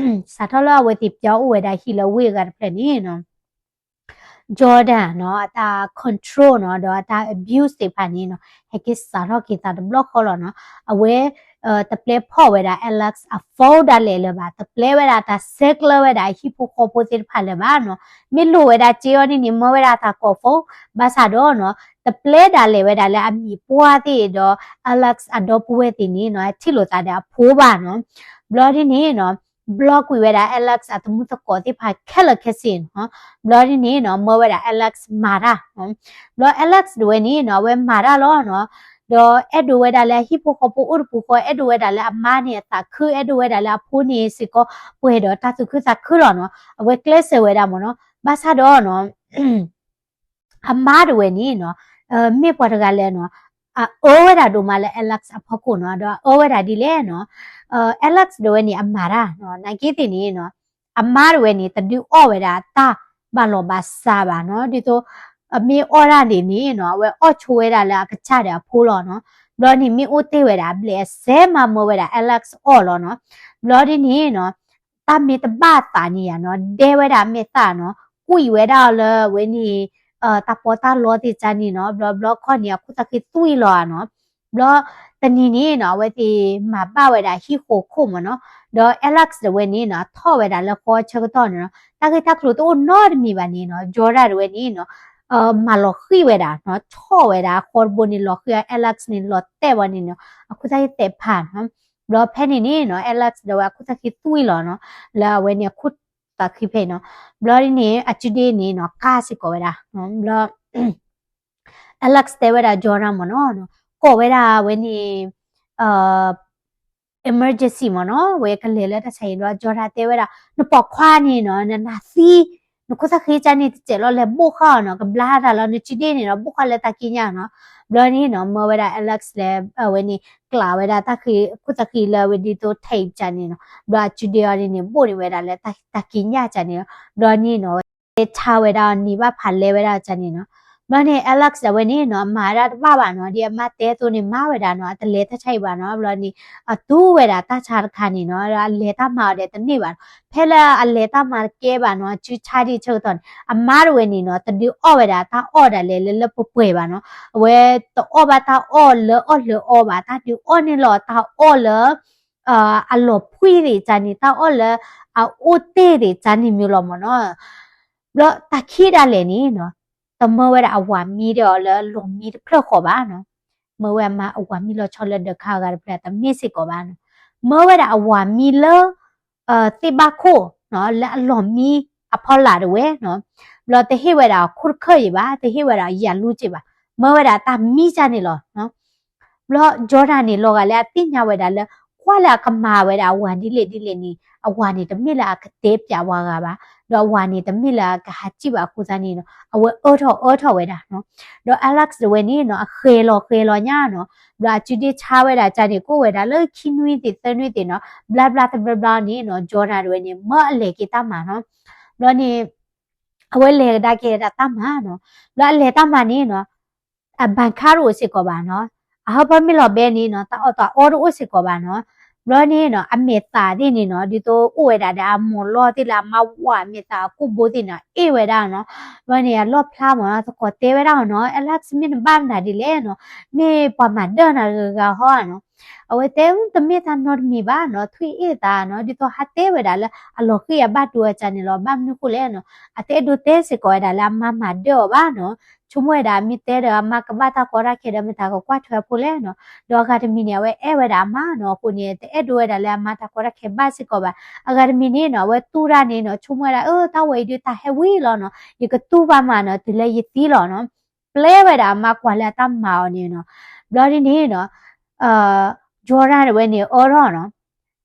စးထီၣ်လၢအဝဲသ့ၣ်ပၠီအိၣ်ဝဲဒၣ်ဟံၣ်လၢဝ့ၢ်အဂၤတဖျၢၣ်န့ၣ်နီၤ Jordan နီၤ အတၢ် control နီၤ ဒီးအတၢ် abuse သ့ၣ်တဖၣ်န့ၣ်နီၤ ဟဲက့ၤစးထီၣ်က့ၤသးတဘျီဃီလီၤနီၤ, အဝဲ တပျဲဖီၣ်ဝဲဒၣ် Alex အ phone ဒၣ်လဲာ်လၢၤဘၣ်, တပျဲဝဲဒၣ်တၢ်ဆဲးကျၢဝဲဒၣ်အဟံၣ်ဖိဃီဖိသ့ၣ်တဖၣ်လၢၤဘၣ်နီၤ, မ့ၢ်လိၣ်ဝဲဒၣ်စ့အီၤန့ၣ်န့ၣ် မၢဝဲဒၣ်တၢ်ကိး phone, ဘၣ်ဆၣ်ဒီးနီၤ တပျဲဒၣ်လဲာ်ဝဲဒၣ်လၢအမံၤပှၢ်သ့ၣ်ဒီး Alex အဒီပုၢ်ဝဲၢ်သ့ၣ်န့ၣ်နီၤ ထံၣ်လိာ်သးဒီးအဖိဘၣ်နီၤ, ဘျီဒ်န့ၣ်နီၤ block ကွံာ်ဝဲဒၣ် Alex အသမူသကိးသ့ၣ်တဖၣ်ခဲလၢာ်ခဲဆ့နီၤ, ဘျီဒ်န့ၣ်နီၤ မၢဝဲဒၣ် Alex မၤတၢ်, ဘျီ Alex တဝဲန့ၣ်နီၤ အဝဲမၤတၢ်လီၤနီၤ, ဒီးအဲၣ်ဒိးဝဲဒၣ်လၢအဟံၣ်ဖိဃီဖိအိၣ်တပူၤဃီ အဲၣ်ဒိးဝဲဒၣ်လၢအမါန့ၣ်အသးခု အဲၣ်ဒိးဝဲဒၣ်လၢအဖိန့ၣ်စ့ၢ်ကီး ပှဲၤဒီးတၢ်သူၣ်ခုသးခုလီၤနီၤ, အဝဲကျဲးစၢးဝဲဒၣ်မ့ၢ်နီၤ, ဘၣ်ဆၣ်ဒီးနီၤ အမါတဝဲန့ၣ်နီၤ မ့ၢ်ပှၤတဂၤလၢနီၤ အအၢဝဲဒၣ်ဒိၣ်မးလၢ Alex အဖီခိၣ်နီၤ, ဒီးအအၢဝဲဒၣ်ဒ်လဲၣ်နီၤ, Alex တဝဲန့ၣ် အမၤတၢ်နီၤ နာ်က့သ့ၣ်န့ၣ်နီၤ အမါတဝဲန့ၣ် တဒုးအီၣ်ဝဲဒၣ်တၢ်ဘၣ်လီၤဘၣ်စးဘၣ်နီၤ, ဒ်သိး အမ့ၢ်အီၣ်တၢ်န့ၣ်န့ၣ်နီၤ အဝဲအီၣ်ဆိဝဲဒၣ်လၢအကစၢ်ဒီးအဖိလီၤနီၤ, ဘျီန့ၣ်မ့ၢ်အိၣ်တ့ၢ်ဝဲဒၣ်အဘျဲၣ်အစဲးမးမၢဝဲဒၣ် Alex အီၣ်လီၤနီၤ, ဘျီဒ်န့ၣ်နီၤ တၢ်မ့ၢ်တဘၣ်သးန့ၣ်ယါနီၤ ဒဲဝဲဒၣ်အမဲာ်သၣ်နီၤ, ကွံာ်ဝဲဒၣ်အီၤလၢအဝဲန့ၣ် တၢ်ပီးတၢ်လီသ့ၣ်တဖၣ်န့ၣ်နီၤ, ဘျီဘျီခီန့ၣ် အခိၣ်သၣ်ဃံသွံၣ်လီၤဧါနီၤ, ဘျီတနံၤန့ၣ်နီၤ အဝဲသ့ၣ်မၤဘၣ်ဝဲဒၣ်ဟံၣ်ဃိးခိၣ်မ့ၢ်နီၤ, ဒီး Alex တဝဲန့ၣ်နီၤ ထီၣ်ဝဲဒၣ်လၢဃီဆၢကတီၢ်န့ၣ်နီၤ တၢ်ဂ့ၢ်တၢ်ကျိၤတအိၣ်နီတမံၤဘၣ်န့ၣ်နီၤ Jordan တဝဲန့ၣ်နီၤ မၤလီၤဃံၤဝဲဒၣ်နီၤ ဆီၣ်ဝဲဒၣ်ဃီတဘိန့ၣ် လီၤဃံၤ Alex န့ၣ်လီၤတဲာ်ဝဲန့ၣ်နီၤ အခိၣ်သၣ်ဃံသဲးဖးနီၤ, ဘျီဖဲန့ၣ်န့ၣ်နီၤ Alex ဒီးဝဲအခိၣ်သၣ်ဃံသွံၣ်လီၤနီၤ လၢအဝဲန့ၣ်အခိၣ်သၣ်ဃံဖဲနီၤ, ဘျီဒ်န့ၣ် အစုဒ့န့ၣ်နီၤ ကၢ်စ့ၢ်ကီးဝဲဒၣ်, ဘျီ Alex တဲဝဲဒၣ် Jordan မ့ၢ်နီၤ, ကိးဝဲဒၣ်ဝဲန့ၣ် emergency မ့ၢ်နီၤ, ဝဲကလဲၤလၢတၢ်ဆါဟံၣ်ဘျီ Jordan တဲဝဲဒၣ် နပိာ်ခွါန့ၣ်နီၤ နနၢ်သံ နခိၣ်သၣ်ဃံကန့ၣ် တစဲးလီၤလဲၤဘိၣ်ဃာ်အီၤနီၤ, ကဘျါတၢ်လီၤ နစုဒ့ၣ်န့ၣ်ဒီး ဘိၣ်ဃာ်လၢတၢ်ကံးညာ်နီၤ. ဘျီန့ၣ်နီၤ မၢဝဲဒၣ် Alex လဲၤ အဝဲန့ၣ် ကျးဝဲဒၣ်တၢ်ဃံ ခိၣ်သၣ်ဃံလၢအဝဲဒ်သိး tape ကန့ၣ်နီၤ. ဘျီအစုဒ့ၣ်အီၤန့ၣ်န့ၣ် ဘိၣ်န့ၢ်ဝဲဒၣ်လၢတၢ်ကံးညာ်ကန့ၣ်နီၤ. ဘျီန့ၣ်နီၤ ဝဲ လဲၤဆါဝဲဒၣ်အီၤ နံၤဘၣ်ဖးလဲဝဲဒၣ်ကန့ၣ်နီၤ. ဘျီန့ၣ် Alex အဝဲန့ၣ်နီၤ မၤဝဲဒၣ်တဘၣ်ဘၣ်နီၤ, ဒ်အမါတဲအသိးန့ၣ် မၤဝဲဒၣ်နီၤ, အတလဲၤတၢ်ဆါအံၤဘၣ်နီၤ. ဘျီန့ၣ် အတူၢ်ဝဲဒၣ်တၢ်ဆါတခါန့ၣ်နီၤ, ဒီးအလဲၤတၢ်မၤအီၤဒီးတန့ၢ်ဘၣ်နီၤ. ဖဲလၢအလဲၤတၢ်မၤတကဲဘၣ်နီၤ, အစုဆါဒံးဆၢကတီၢ်န့ၣ် အမါတဝဲန့ၣ်နီၤ တဒုးအီၣ်ဝဲဒၣ်တၢ်အီၣ်ဒၣ်လဲာ်လၢလၢပှဲၤပှဲၤဘၣ်နီၤ. အဝဲတအီၣ်ဘၣ်တၢ်အီၣ်လၢအီၣ်လၢအီဘၣ်, တၢ်ဒုးအီၣ်န့ၢ်လီၤတၢ်အီၣ်လၢ အလီၤဖှံသ့ၣ်ကန့ၣ်, တၢ်အီၣ်လၢအအိၣ်တ့ၢ်သ့ၣ်ကန့ၣ်မ့ၢ်လီၤမ့ၢ်နီၤ. ဘျီတၢ်ခံးဒၣ်လဲာ်န့ၣ်နီၤ, တမၢဝဲဒၣ်အဝၤမံဒီးလၢလီၢ်မံတဖျၢၣ်ဃီဘၣ်နီၤ. မၢဝဲအမါအဝၤမံလီၤဆီလၢဒၢးခါအဂၤတဖျၢၣ် တမ့ၢ်စ့ၢ်ကီးဘၣ်နီၤ. မၢဝဲဒၣ်အဝၤမံလၢ သ့ၣ်ဘၣ်ခိၣ်နီၤ, လၢအလီၢ်မံအဖီလာ်တဝဲနီၤ. ဘျီတဟ့ၣ်ဝဲဒၣ်အခိၣ်တခၢၣ်ယံၤဘၣ်, တဟ့ၣ်ဝဲဒၣ်ယၤလူက့ဘၣ်, မၢဝဲဒၣ်တၢ်မံကန့ၣ်လီၤ. ဘျီ Jordan န့ၣ် လီၤဂာ်လၢအသ့ၣ်ညါဝဲဒၣ်လၢ ကွၢ်လၢအကမၤဝဲဒၣ်အဝၤဒ်လဲၣ်ဒ်လဲၣ်န့ၣ် အဝၤန့ၣ် တမ့ၢ်လၢအကတဲပၠးပှၤဂၤဘၣ်, ဒီးအဝၤန့ၣ် တမ့ၢ်လၢအကဟးစံၣ်ဘၣ်အဃိသတးန့ၣ်နီၤ, အဝဲအၢထီၣ်အၢထီၣ်ဝဲဒၣ်နီၤ. ဒီး Alex တဝဲန့ၣ်နီၤ အဃဲၤလီၤဃဲၤလီၤညါနီၤ. ဘျီအစုဒ့ၣ်ဆါဝဲဒၣ်ကန့ၣ် ကအိၣ်ဝဲဒၣ်လၢခံနွံသ့ၣ်သၢနွံသ့ၣ်နီၤ, ဘျါဘျါတဘျါဘျါန့ၣ်နီၤ Jordan တဝဲန့ၣ် မၢအလဲၤက့ၤတၢ်မၤနီၤ. ဘျီန့ၣ် အဝဲလဲၤကဒါက့ၤဝဲဒၣ်တၢ်မၤနီၤ. ဘျီအလဲၤတၢ်မၤန့ၣ်နီၤ အဘၣ်ခါတအိၣ်စ့ၢ်ကီးဘၣ်နီၤ. အဟၢဖၢမ့ၢ်လီၤဘဲန့ၣ်နီၤ တၢ်အီၣ်တၢ်အီတအိၣ်စ့ၢ်ကီးဘၣ်နီၤ. ဘျီန့ၣ်နီၤ အမဲာ်သၣ်သ့ၣ်န့ၣ်နီၤ ဒ်သိးအိၣ်ဝဲဒၣ်ဒီးအမိၢ်လီၢ်သ့ၣ်လၢအမါဝၤအမဲာ်သၣ်အကိာ်ဘိသ့ၣ်နီၤ အ့ၣ်ဝဲဒၣ်နီၤ. ဘျီန့ၣ် အလီၢ်ဖျါမ့ၢ်နီၤ သကိးတဲဝဲဒၣ်အီၤနီၤ Alex မ့ၢ်နဘၣ်မနုၤဒ်လဲၣ်နီၤ, မ့ၢ်ပှၤမၤဒၢၣ်နၤတဂၤဂၤဟီနီၤ. အဝဲတဲ တမ့ၢ်တၢ်နီတမံၤဘၣ်နီၤ, ထွံၣ်အ့ၣ်သးနီၤ, ဒ်သိးဟးတဲဝဲဒၣ်လၢအလီၤဃံၢ်အဘၣ်ဒိအကန့ၣ်လီၤ. ဘၣ်မနုၤဃိလဲၣ်နီၤ, အတအဲၣ်ဒိးတဲစ့ၢ်ကီးဝဲဒၣ်လၢအမါမၤဒၢၣ်အီၤဘၣ်နီၤ. ဆိကမိၣ်ဝဲဒၣ်မ့ၢ်တဲဒီးအမါကဘၣ်တၢ်ကီတၢ်ခဲဒီး မတၤကကွၢ်ထွဲအဖိလဲၣ်နီၤ. ဒီးအဂၤတမံၤန့ၣ် အဝဲအဲၣ်ဝဲဒၣ်အမါနီၤ, အဃိန့ၣ် တအဲၣ်ဒိးဝဲဒၣ်လၢအမါတၢ်ကီတၢ်ခဲဘၣ်စ့ၢ်ကီးဘၣ်. အဂၤတမံၤန့ၣ်နီၤ အဝဲတူၢ်တၢ်န့ၣ်နီၤ ဆိကမိၣ်ဝဲဒၣ် အၢ တၢ်ဝဲအံၤဒုးတၢ်ဟဲဝံၤလီၤနီၤ, ယကတူၢ်ဘၣ်မးနီၤ တုၤလၢယသံလီၤနီၤ. ပျဲဝဲဒၣ်အမါကွၢ်လၢအတၢ်မၤအီၤန့ၣ်နီၤ. ဘျီဒ်န့ၣ်နီၤ Jordan တဝဲန့ၣ်အၢထီၣ်နီၤ.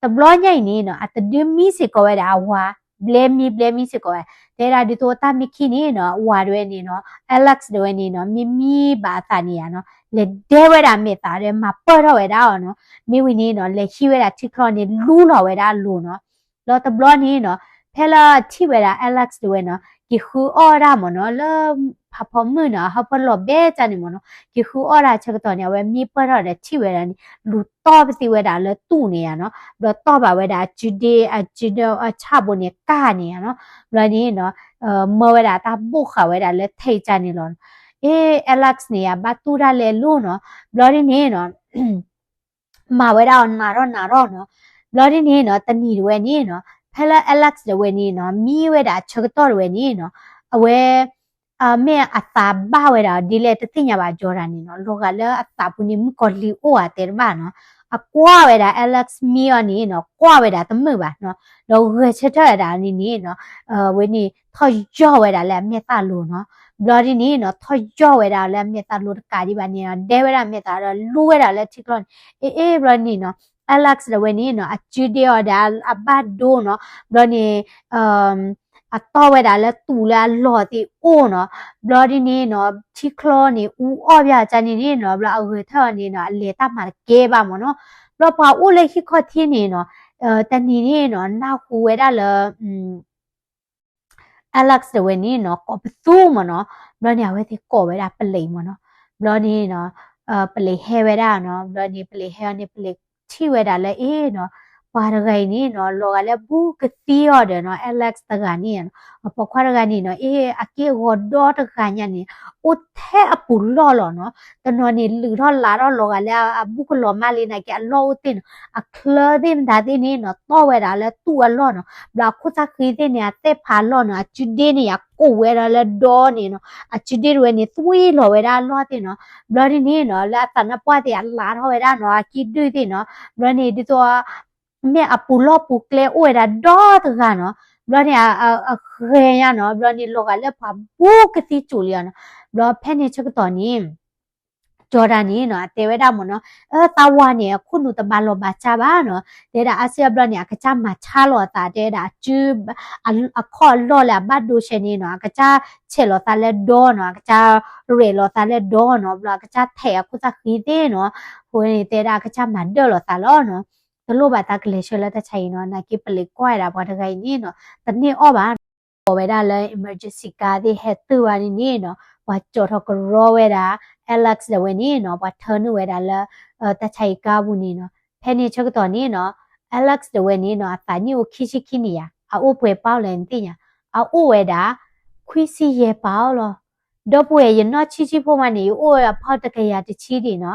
တဘျီညါအံၤန့ၣ်နီၤ အတဒုးမံစ့ၢ်ကီးဝဲဒၣ်အဝၤ ဘျဲမံဘျဲမံစ့ၢ်ကီးဝဲ, တဲဒၣ်ဒ်သိးတၢ်မ့ၢ်ခံန့ၣ်နီၤ အဝၤတဝဲန့ၣ်နီၤ Alex တဝဲန့ၣ်နီၤ မ့ၢ်မံဘၣ်အသးန့ၣ်ယါနီၤ လဲၤဒဲဝဲဒၣ်မဲာ်သၣ်ဒီး မၤပၢၢ်ထီၣ်ဝဲဒၣ်အီၤနီၤ. မ့ၢ်ဝံၤန့ၣ်နီၤ လဲၤဟံးဝဲဒၣ်ထံချီန့ၣ် လူလီၤဝဲဒၣ်အလိၤနီၤ. ဒီးတဘျီန့ၣ်နီၤ ဖဲလၢထံၣ်ဝဲဒၣ် Alex တဝဲနီၤ က့ၤဃုအီၣ်ဝဲဒၣ်မ့ၢ်နီၤ လၢဖးဖီမုၢ်နီၤ အဟၢဖၢလီၤဘဲကန့ၣ်မ့ၢ်နီၤ က့ၤဃုအီၣ်ဒၣ်ဆၢကတီၢ်န့ၣ် အဝဲမံပၢၢ်ထီၣ်ဒီးထံၣ်ဝဲဒၣ်န့ၣ် လူၤတီၢ်ပသံဝဲဒၣ်လၢတူၢ်န့ၣ်ယါနီၤ. ဘျီတီၢ်ဘၣ်ဝဲဒၣ်အစုဒ့ အစုဒ့အဆၣ်ဘိန့ၣ် ကၢ်န့ၣ်ယါနီၤ. ဘျီန့ၣ်နီၤ မၢဝဲဒၣ်တၢ်ဘိၣ်ဃာ်ဝဲဒၣ်လၢထဲကန့ၣ်လီၤ. အ့ Alex န့ၣ်ယါ ဘၣ်တူၢ်တၢ်လဲၤလိၤနီၤ. ဘျီဒ်န့ၣ်နီၤ မၤဝဲဒၣ်အီၤနးထီၣ်နးထီၣ်နီၤ. ဘျီဒ်န့ၣ်နီၤ တနံၤတဝဲန့ၣ်နီၤ ဖဲလၢ Alex တဝဲန့ၣ်နီၤ မံဝဲဒၣ်အဆၢကတီၢ်တဝဲန့ၣ်နီၤ အဝဲ မ့ၢ်အသးဘၣ်ဝဲဒၣ်ဒ်လဲၣ်တသ့ၣ်ညါဘၣ် Jordan န့ၣ်နီၤ လီၤဂာ်လၢအသးပူၤန့ၣ် မုၣ်ကီၤလံၤအိၣ်ဧါတဲတဘၣ်နီၤ. အကွၢ်ဝဲဒၣ် Alex မံအီၤန့ၣ်နီၤ ကွၢ်ဝဲဒၣ်တမုာ်ဘၣ်နီၤ. ဒီးဂဲၤဆၢထၢၣ်ဝဲဒၣ်န့ၣ်န့ၣ်နီၤ ဝဲန့ၣ် ထီၣ်ယီၢ်ဝဲဒၣ်လၢအမဲာ်သၣ်လိၤနီၤ. ဘျီဒ်န့ၣ်နီၤ ထီၣ်ယီၢ်ဝဲဒၣ်လၢအမဲာ်သၣ်လိၤတကးဒံးဘၣ်န့ၣ်နီၤ ဒဲဝဲဒၣ်အမဲာ်သၣ်ဒီးလူဝဲဒၣ်လၢထံချီန့ၣ် အ့ အ့ ဘျီန့ၣ်နီၤ Alex တဝဲန့ၣ်နီၤ အစုဒ့အီၤဒီးအဘၣ်ဒိနီၤ. ဘျီန့ၣ် အတီၢ်ဝဲဒၣ်လၢတူၢ်လၢအလီၢ်သ့ၣ်အိၣ်နီၤ. ဘျီဒ်န့ၣ်နီၤ ထံချီန့ၣ် အူအီၣ်ဘၣ်ကန့ၣ်န့ၣ်နီၤ ဘျီအဂဲၤထၢၣ်အီၤန့ၣ်နီၤ အလဲၤတၢ်မၤတကဲဘၣ်မ့ၢ်နီၤ. ဘျီပှၤအိၣ်လၢဟံၣ်ခီၣ်ထံးန့ၣ်နီၤ တနံၤန့ၣ်နီၤ နၢ်ဟူဝဲဒၣ်လၢ Alex တဝဲန့ၣ်နီၤ ကိးပသူမ့ၢ်နီၤ. ဘျီန့ၣ် အဝဲသ့ၣ်ကိးဝဲဒၣ်ပလံးမ့ၢ်နီၤ. ဘျီန့ၣ်နီၤ ပလံးဟဲဝဲဒၣ်နီၤ. ဘျီန့ၣ် ပလံးဟဲအီၤန့ၣ် ပလံးထံၣ်ဝဲဒၣ်လၢအ့နီၤ ပှၤတဂၤအံၤန့ၣ်နီၤ လီၤဂာ်လၢအဘူးကသံအီၤဒီးနီၤ Alex တဂၤန့ၣ်နီၤ ပိာ်ခွါတဂၤန့ၣ်နီၤ အ့ အက့ၢ်အဂီၤဒီတဂၤညါန့ၣ် အိၣ်ထဲအပူၤလီၢ်လီၤနီၤ. တနီၤန့ၣ် လုၣ်ထီၣ်လးထီၣ်လီၤဂာ်လၢအဘူးကလီၤမးလံနာ်က့ အလီၢ်အိၣ်သ့ၣ်နီၤ အချၢသ့ၣ်မတၤသ့ၣ်န့ၣ်နီၤ တီၢ်ဝဲဒၣ်လၢတူၢ်အလီၢ်နီၤ. ဘျီအခိၣ်သၣ်ဃံသ့ၣ်န့ၣ် အသဲၣ်ဖးလီၢ်နီၤ အစုဒ့န့ၣ် အကိာ်ဝဲဒၣ်လၢဒီန့ၣ်နီၤ အစုဒ့တဝဲန့ၣ် သွံၣ်လီၤဝဲဒၣ်အလီၢ်သ့ၣ်နီၤ. ဘျီဒ်န့ၣ်နီၤ လၢအသးနါပှၢ်သ့ၣ် အလးထီၣ်ဝဲဒၣ်နီၤ အကံၣ်ဒုၣ်သ့ၣ်နီၤ. ဘျီန့ၣ် ဒ်သိး မ့ၢ်အပူၤလီၢ်ပူၤကျဲအိၣ်ဝဲဒၣ်ဒီတဂၤနီၤ. ဘျီန့ၣ် အဂဲၤညါနီၤ ဘျီန့ၣ် လီၤဂာ်လၢပှၤဘူးကသံစိာ်လံအီၤနီၤ. ဘျီဖဲန့ၣ်ဆၢကတီၢ်န့ၣ် Jordan န့ၣ်နီၤ အတဲဝဲဒၣ်မ့ၢ်နီၤ, အၢ သးဝၤန့ၣ် အခိၣ်နူာ်တဘၣ်လီၤဘၣ်စၢ်ဘၣ်နီၤ, တဲဒၣ်အါစုအါဘျီန့ၣ် အကစၢ်မၤဆါလီၤအသး တဲဒၣ်အစု အခီၣ်အလီၢ်လၢအဘၣ်ဒိဆဲန့ၣ်နီၤ အကစၢ်ဆဲးလီၤသးလၢဒီနီၤ, အကစၢ်ရဲၣ်လီၤသးလၢဒီနီၤ, ဘျီအကစၢ်ထဲးအခိၣ်သၣ်ဃံသ့ၣ်နီၤ, အဃိန့ၣ် တဲဒၣ်အကစၢ်မၤဒၢၣ်လီၤသးလီၤနီၤ, တလိၣ်ဘၣ်တၢ်ကလဲၤဆှၢလၢတၢ်ဆါအံၤနီၤ, နာ်က့ပလံးကွၢ်ဝဲဒၣ်ပှၤတဂၤအံၤန့ၣ်နီၤ တန့ၢ်အီၣ်ဘၣ် ကိးဝဲဒၣ်လၢ emergency ကါသ့ၣ်ဟဲတုၤဘၣ်န့ၣ်န့ၣ်နီၤ, ပှၤကၠီထီၣ်ကရီဝဲဒၣ် Alex ဒၣ်ဝဲန့ၣ်နီၤ, ပှၤထၢနုာ်ဝဲဒၣ်လၢ တၢ်ဆါအံၤကါပူၤန့ၣ်နီၤ, ဖဲန့ၣ်ဆၢကတီၢ်န့ၣ်နီၤ, Alex ဒၣ်ဝဲန့ၣ်နီၤ အသးနံၣ်အိၣ်ခံဆံခံနံၣ်ယါ, အအိၣ်ပှဲၤပီလဲၣ်နသ့ၣ်ညါ, အအိၣ်ဝဲဒၣ် ခွံဆံယဲၢ်ပီလီၤ. ဒီပုၢ်ဝဲၢ် ယနီၢ်ဆံးဆံးဖိမးန့ၣ် ယအိၣ်ဝဲအဖီတကယၤတဆံဒံးနီၤ,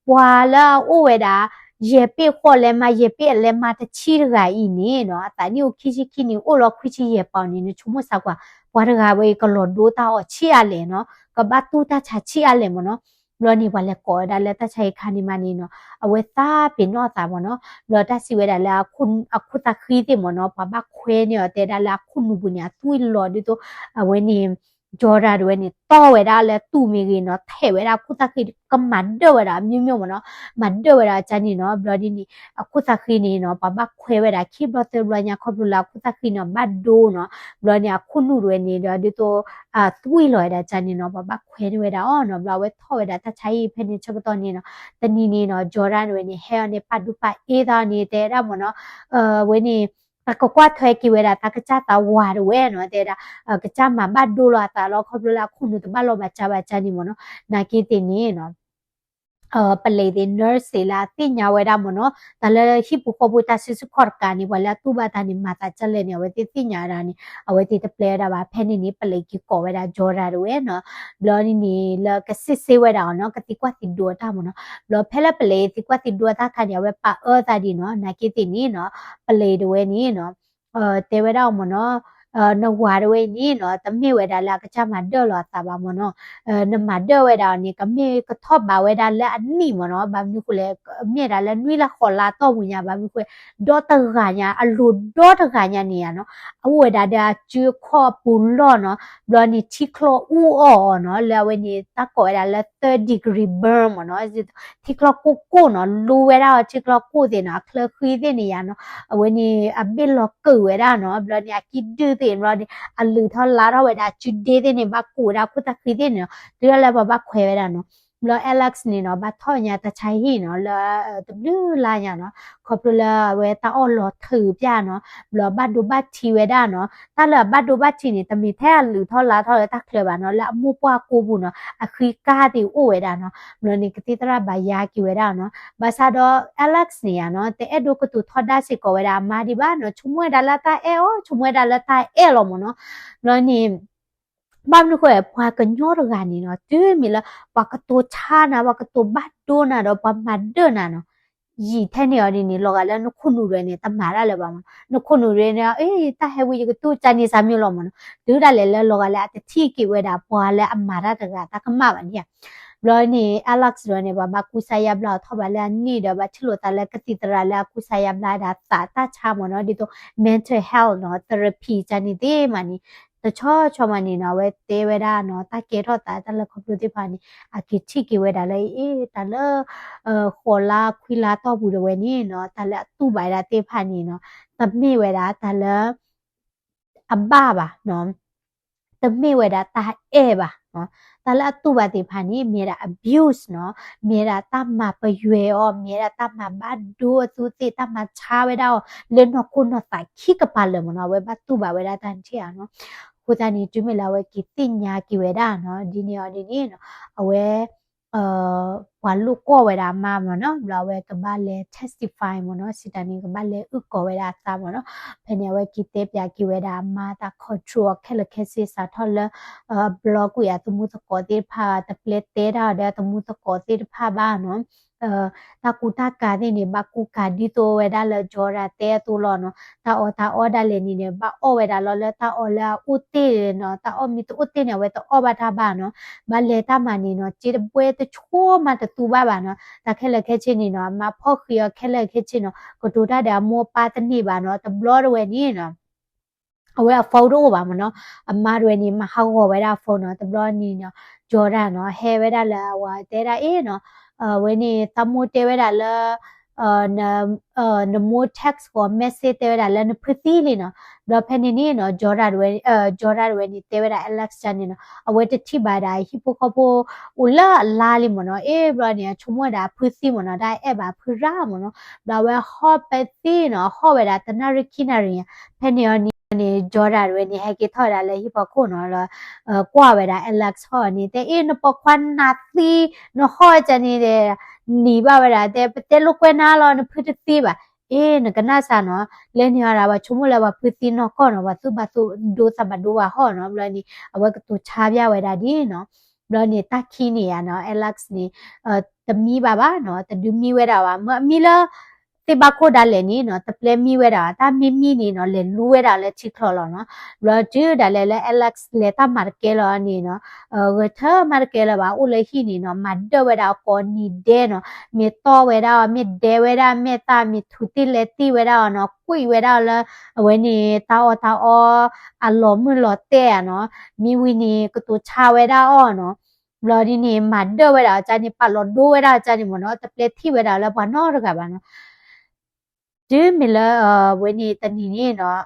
ပှၤလၢအအိၣ်ဝဲဒၣ် ယဲၢ်ပ့ၣ်ဃီလဲမး ယဲၢ်ပ့ၣ်အလဲမးတဆံတဂၤအံၤန့ၣ်နီၤ, အသးနံၣ်အိၣ်ခံဆံခံနံၣ် အိၣ်လီၤခွံဆံယဲၢ်ပီန့ၣ် နဆိကမိၣ်စၢ်ကွၢ်, ပှၤတဂၤဝဲအံၤ ကလီၤဒိတၢ်အီၣ်ဆံးအါလဲၣ်နီၤ, ကဘၣ်တူၢ်တၢ်ဆါဆံးအါလဲၣ်မ့ၢ်နီၤ, ဘျီန့ၣ် ပှၤလဲၤကိးဝဲဒၣ်လၢတၢ်ဆါအံၤခါန့ၣ်မးန့ၣ်နီၤ, အဝဲသးပ့ၤနီၣ်အသးမ့ၢ်နီၤ, ဘျီတၢ်စံးဝဲဒၣ်လၢ အခိၣ်သၣ်ဃံသ့ၣ်မ့ၢ်နီၤ, ပှၤဘၣ်ခွဲန့ၢ်အီၤ တဲဒၣ်လၢအခိၣ်နူာ်ပူၤန့ၣ် အသွံၣ်လီၤဒ်သိး အဝဲန့ၣ် Jordan ဒၣ်ဝဲန့ၣ် တီၢ်ဝဲဒၣ်လၢတူၢ်မ့ၢ်ဂ့ၤနီၤ, ထဲးဝဲဒၣ်အခိၣ်သၣ်ဃံ ကမၤဒၢၣ်ဝဲဒၣ်အမျိုးမျိုးမ့ၢ်နီၤ, မၤဒၢၣ်ဝဲဒၣ်အကါန့ၣ်နီၤ, ဘျီဒ်န့ၣ် အခိၣ်သၣ်ဃံန့ၣ်နီၤ ပှၤဘၣ်ခွဲဝဲဒၣ်ခံဘျီသၢဘျီညါ ခီဖျိလၢအခိၣ်သၣ်ဃံန့ၣ် ဘၣ်ဒိနီၤ, ဘျီန့ၣ် အခိၣ်နူာ်ဒၣ်ဝဲန့ၣ်ဒီး ဒ်သိး သွံၣ်လီၤဝဲဒၣ်ကါန့ၣ်နီၤ ပှၤဘၣ်ခွဲန့ၢ်ဝဲဒၣ်အီၤနီၤ, ဘျီအဝဲထီၣ်ဝဲဒၣ်တၢ်ဆါအံၤ ဖဲန့ၣ်ဆၢကတီၢ်န့ၣ်နီၤ, တနံၤန့ၣ်နီၤ Jordan ဒၣ်ဝဲန့ၣ် ဟဲအီၤန့ၣ် ပာ်ဒူပာ်အ့ၣ်သးအီၤန့ၣ် တဲဒၣ်မ့ၢ်နီၤ, အဝဲန့ၣ် တၢ်ကကွၢ်ထွဲက့ၤဝဲဒၣ် တၢ်ကစၢ်သးဝၤဒၣ်ဝဲနီၤ, တဲဒၣ် ကစၢ်မၤဘၣ်ဒိလီၤအသးလီၤ ခီဖျိလၢအခိၣ်နူာ်တဘၣ်လီၤဘၣ်စၢ်ဘၣ်ကါန့ၣ်မ့ၢ်နီၤ, နာ်က့သ့ၣ်န့ၣ်နီၤ ပလံးသ့ၣ် nurse သ့ၣ်လၢအသ့ၣ်ညါဝဲဒၣ်မ့ၢ်နီၤ, တၢ်လၢဟံၣ်ပူၤဃီပူၤတၢ်စုဆူၣ်ခီၣ်တကးန့ၣ် ပှၤလၢအတူၢ်ဘၣ်တၢ်န့ၣ် မၤသးဒ်လဲၣ်န့ၣ် အဝဲသ့ၣ်သ့ၣ်ညါဝဲဒၣ်န့ၣ် အဝဲသ့ၣ်တပျဲဝဲဒၣ်ဘၣ်, ဖဲန့ၣ်န့ၣ် ပလံးက့ၤကိးဝဲဒၣ် Jordan ဒၣ်ဝဲနီၤ, ဘျီန့ၣ်န့ၣ် လၢကစံးဆၢဝဲဒၣ်အီၤနီၤ ကသံကွၢ်သံဒိးအတၢ်မ့ၢ်နီၤ, ဘျီဖဲလၢပလံးသံကွၢ်သံဒိးအတၢ်ခါန့ၣ် အဝဲပာ်အၢသးဒ်နီၤ, နာ်က့သ့ၣ်န့ၣ်နီၤ ပလံးဒၣ်ဝဲန့ၣ်နီၤ တဲဝဲဒၣ်အီၤမ့ၢ်နီၤ, နဝၤဒၣ်ဝဲအံၤန့ၣ်နီၤ တမ့ၢ်ဝဲဒၣ်လၢအကစၢ်မၤဒၢၣ်လီၤအသးဘၣ်မ့ၢ်နီၤ, နမၤဒၢၣ်ဝဲဒၣ်အီၤန့ၣ် ကမ့ၢ်ကထီၣ်ဘးဝဲဒၣ်လၢအနံၣ်မ့ၢ်နီၤ, ဘၣ်မနုၤဃိလဲၣ် မ့ၢ်ဒၣ်လၢနွံလၢဃိးလါတီၢ်ပူၤညါ ဘၣ်မနုၤဃိ ဒီတဂၤညါ အလိၤဒီတဂၤညါန့ၣ်ဧါနီၤ, အအိၣ်ဝဲဒၣ်ဒီးအစုအခီၣ်အပူၤလီၢ်နီၤ, ဘျီန့ၣ်ထံချီအူအီၣ်အီၤနီၤ, လၢအဝဲန့ၣ် တၢ်ကိးဝဲဒၣ်လၢ third degree burn မ့ၢ်နီၤ, ထံချီကိၢ်ကိၢ်နီၤ, လူဝဲဒၣ်အီၤထံချီကိၢ်သ့ၣ်နီၤ, အချၢဃံသ့ၣ်န့ၣ်ယါနီၤ, အဝဲန့ၣ် အဘ့ၣ်လီၤကၢၣ်ဝဲဒၣ်နီၤ, ဘျီန့ၣ် အကံၣ်ဒုၣ်သ့ၣ် ဘျီန့ၣ် အလုၢ်ထီၣ်လါထီၣ်ဝဲဒၣ် အစုဒ့သ့ၣ်န့ၣ် ဘၣ်ကူးဝဲဒၣ်ခိၣ်သၣ်ဃံသ့ၣ်န့ၣ်နီၤ, တုၤဒၣ်လၢပှၤဘၣ်ခွဲးဝဲဒၣ်နီၤ, ဘျီ Alex န့ၣ်နီၤ ဘၣ်ထီၣ်ညါတၢ်ဆါဟံၣ်နီၤ လၢ တဘျုးလါညါနီၤ, ခီဖျိလၢအဝဲတၢ်အီၣ်လီၤထုးပျၢ်နီၤ, ဘျီဘၣ်ဒိဘၣ်ထံးဝဲဒၣ်နီၤ, တၢ်လၢအဘၣ်ဒိဘၣ်ထံးန့ၣ် တမ့ၢ်ထဲအလုၢ်ထီၣ်လါထီၣ်လၢတၢ်ချၢဘၣ်နီၤ, လၢအမိၢ်ပှၢ်ကိပူၤနီၤ, အဃံကါသ့ၣ်အိၣ်ဝဲဒၣ်နီၤ, ဘျီန့ၣ် ကသံၣ်သရၣ်ဘၣ်ယါက့ၤဝဲဒၣ်နီၤ, ဘၣ်ဆၣ်ဒီး Alex န့ၣ်ယါနီၤ တအဲၣ်ဒိးကတိၤထီဒါစ့ၢ်ကီးဝဲဒၣ်အမါဒံးဘၣ်နီၤ, ဆိကမိၣ်ဝဲဒၣ်လၢတၢ်အဲၣ်အီၤ ဆိကမိၣ်ဝဲဒၣ်လၢတၢ်အဲၣ်လီၤမ့ၢ်နီၤ, ဘျီန့ၣ် ဘၣ်မနုၤဃိ ပှၤကညီတဂၤန့ၣ်နီၤ တုၤမ့ၢ်လၢ ပှၤကတိၤဆါနၤ ပှၤကတိၤဘၣ်ဒိနၤဒီး ပှၤမၤဒၢၣ်နၤနီၤ, ယံာ်ထဲန့ၣ်အီၤဒ်န့ၣ် လီၤဂာ်လၢနခိၣ်နူာ်ဒၣ်န့ၣ် တမၤတၢ်လၢၤဘၣ်မ့ၢ်နီၤ, နခိၣ်နူာ်ဒၣ်န့ၣ် အ့ တၢ်ဟဲဝံၤယကတူၢ်ကန့ၣ်စၢ်မ့ၢ်လီၤမ့ၢ်နီၤ, တုၤဒၣ်လဲာ်လၢလီၤဂာ်လၢအတထံၣ်က့ၤဝဲဒၣ် ပှၤလၢအမၤတၢ်တဂၤတၢ်ကမၣ်ဘၣ်န့ၣ်ဧါ, ဘျီန့ၣ် Alex ဒၣ်န့ၣ် ပှၤဘၣ်ကူစါယါဘျါအီၤထီၣ်ဘးလၢအနံၣ်ဒီး ဘၣ်ထံၣ်လိာ်သးလၢကသံၣ်သရၣ်လၢအကူစါယါဘျါဝဲဒၣ်သးတၢ်ဆါမ့ၢ်နီၤ, ဒ်သိး mental health နီၤ therapy ကန့ၣ်သ့ၣ်မးန့ၣ် တဆီဆီမးန့ၣ်နီၤ အဝဲတဲဝဲဒၣ်နီၤ တၢ်ကဲထီၣ်သးတၢ်လၢခီဖျိသ့ၣ်တဖၣ်န့ၣ် အက့ၤထံၣ်က့ၤဝဲဒၣ်လၢအ့ တၢ်လၢ ဃိးလါခွံလါတီၢ်ပူၤဒၣ်ဝဲန့ၣ်နီၤ တၢ်လၢအတူၢ်ဘၣ်ဝဲဒၣ်သ့ၣ်တဖၣ်န့ၣ်နီၤ တမ့ၢ်ဝဲဒၣ်တၢ်လၢ အဘၣ်ဘၣ်နီၤ တမ့ၢ်ဝဲဒၣ်တၢ်အဲၣ်ဘၣ်နီၤ တၢ်လၢအတူၢ်ဘၣ်သ့ၣ်တဖၣ်န့ၣ် မ့ၢ်ဒၣ် abuse နီၤ မ့ၢ်ဒၣ်တၢ်မၤပယွဲအီၤ မ့ၢ်ဒၣ်တၢ်မၤဘၣ်ဒိအသူးသ့ၣ် တၢ်မၤဆါဝဲဒၣ်အီၤ လၢနီၢ်ခိနီၢ်သးခံကပၤလၢာ်မ့ၢ်နီၤ အဝဲဘၣ်တူၢ်ဘၣ်ဝဲဒၣ်တၢ်ထံၣ်ဧါနီၤ အဃိသတးန့ၣ် တုၤမ့ၢ်လၢအဝဲက့ၤသ့ၣ်ညါက့ၤဝဲဒၣ်နီၤ ဒ်န့ၣ်အီၤဒ်န့ၣ်နီၤ အဝဲ ပှၤလိာ်ကွီၢ်ဝဲဒၣ်အမါမ့ၢ်နီၤ ဘျီအဝဲကဘၣ်လဲၤ testify မ့ၢ်နီၤ စံးတၢ်န့ၣ် ကဘၣ်လဲၤအုၣ်ကီၤဝဲဒၣ်အသးမ့ၢ်နီၤ ဖဲန့ၣ် အဝဲက့ၤတဲပၠးက့ၤဝဲဒၣ်အမါတၢ် control အီၤခဲလၢာ်ခဲဆ့ စးထီၣ်လၢ အဘျီကွံာ်အသမူသကိးသ့ၣ်တဖၣ် တပျဲတဲတၢ်ဒီးအသမူသကိးသ့ၣ်တဖၣ်ဘၣ်နီၤ တၢ်ကူတၢ်ကၤသ့ၣ်န့ၣ် ဘၣ်ကူကၤဒ်သိးဝဲဒၣ်လၢ Jordan တဲအသိးလီၤနီၤ တၢ်အီၣ်တၢ်အီဒၣ်လဲာ်န့ၣ်န့ၣ် ဘၣ်အီၣ်ဝဲဒၣ်လီၤလၢတၢ်အီၣ်လၢအအိၣ်တ့ၢ်နီၤ တၢ်အီၣ်မ့ၢ်တအိၣ်တ့ၢ်န့ၣ် အဝဲတအီၣ်ဘၣ်တၢ်ဘၣ်နီၤ ဘၣ်လဲၤတၢ်မၤန့ၣ်နီၤ စ့တဘှဲတဆိမးတသူဘၣ်ဘၣ်နီၤ တၢ်ခဲလၢာ်ခဲဆ့န့ၣ်နီၤ အမါဖီၣ်ဃံးအီၤခဲလၢာ်ခဲဆ့နီၤ ကတိၤတၢ်ဒီးအမိၢ်အပၢ်တန့ၢ်ဘၣ်နီၤ တဘျီတဝဲန့ၣ်နီၤ အဝဲအ phone တအိၣ်ဘၣ်မ့ၢ်နီၤ, အမါတဝဲန့ၣ် မၤဟးဂီၤဝဲဒၣ်အ phone နီၤ, တဘျီန့ၣ်နီၤ Jordan နီၤ ဟဲဝဲဒၣ်လၢအဝၤတဲဒၣ်အ့ၣ်နီၤ, အဝဲန့ၣ် သးမိၢ်တဲဝဲဒၣ်လၢ နမိၢ် text ဃီ message တဲဝဲဒၣ်လၢနဖုသံလံနီၤ, ဘျီဖဲန့ၣ်န့ၣ်နီၤ Jordan တဝဲ Jordan တဝဲန့ၣ် တဲဝဲဒၣ် Alex န့ၣ်နီၤ အဝဲတထံၣ်ဘၣ်ဒၣ်ဟံၣ်ဖိဃီဖိ အိၣ်လၢအလါလံမ့ၢ်နီၤ, အ့ၣ် ဘျီန့ၣ် အဆိကမိၣ်ဒၣ်အဖုသံမ့ၢ်နီၤ, တၢ်အဲၣ်ဘၣ်အဖုရၣ်မ့ၢ်နီၤ, ဘျီအဝဲဟီၣ်ပဲသံနီၤ, ဟီၣ်ဝဲဒၣ်တနၣ်ရံၣ်ခံနၣ်ရံၣ်ညါ, ဖဲန့ၣ်အီၤန့ၣ် Jordan တဝဲန့ၣ် ဟဲက့ၤထီၣ်ဝဲဒၣ်လၢဟံၣ်ဖီခိၣ်နီၤ, လၢ ကွၢ်ဝဲဒၣ် Alex ဟီၣ်န့ၣ် တဲအ့ၣ် နပိာ်ခွါနးသံ နဟီၣ်ကန့ၣ်ဒီး နံၤဘၣ်ဝဲဒၣ် တဲ ပတဲလိာ်ကွဲနၤလီၤ နဖုတသံဘၣ်, အ့ၣ် နကနၣ်စၢ်နီၤ, လၢန့ၣ်အီၤဒၣ် ပှၤဆိကမိၣ်လၢပှၤဖုသံနီၢ်ကီၢ်နီၤ, ပှၤသူၣ်ဘၣ်သူၣ်ဒိသးဘၣ်ဒိဘၣ်ဟီၣ်နီၤ, ဘျီန့ၣ် အဝဲကတိၤဆါပၠးဝဲဒၣ်ဒ်နီၤ, ဘျီန့ၣ် တၢ်ခံန့ၣ်ယါနီၤ Alex န့ၣ် တမံဘၣ်ဘၣ်နီၤ, တဒုးမံဝဲဒၣ်ဘၣ်, မ့ၢ်အမံလၢ သ့ၣ်ဘၣ်ခိၣ်ဒၣ်လဲာ်န့ၣ်နီၤ တပျဲမံဝဲဒၣ်, တၢ်မ့ၢ်မံန့ၣ်နီၤ လဲၤလူဝဲဒၣ်လၢထံချီလီၤနီၤ, ဘျီတုၤဒၣ်လဲာ်လၢ Alex လဲၤတၢ်မၤတကဲလီၤန့ၣ်နီၤ, ဂဲၤထၢၣ်မၤတကဲလၢၤဘၣ် အိၣ်လၢဟံၣ်န့ၣ်နီၤ မၤဒၢၣ်ဝဲဒၣ်အကိးနံၤဒဲနီၤ, မ့ၢ်တီၢ်ဝဲဒၣ်အီၤ မ့ၢ်ဒဲဝဲဒၣ် မ့ၢ်သၣ် မ့ၢ်ထူးတံၢ်လဲၤတံၢ်ဝဲဒၣ်အီၤနီၤ, ကွံာ်ဝဲဒၣ်အီၤလၢ အဝဲန့ၣ် တၢ်အီၣ်တၢ်အီ အလီၤမုၢ်လီၤတဲာ်ဧါနီၤ, မ့ၢ်ဝံၤန့ၣ် ကတိၤဆါဝဲဒၣ်အီၤနီၤ, ဘျီဒ်န့ၣ် မၤဒၢၣ်ဝဲဒၣ်အီၤကန့ၣ် ပာ်လီၤဒိဝဲဒၣ်အီၤကန့ၣ်မ့ၢ်နီၤ, တပျဲထံၣ်ဝဲဒၣ်လၢပှၤနီတဂၤဘၣ်နီၤ, တုၤမ့ၢ်လၢ အဝဲန့ၣ်တနံၤန့ၣ်နီၤ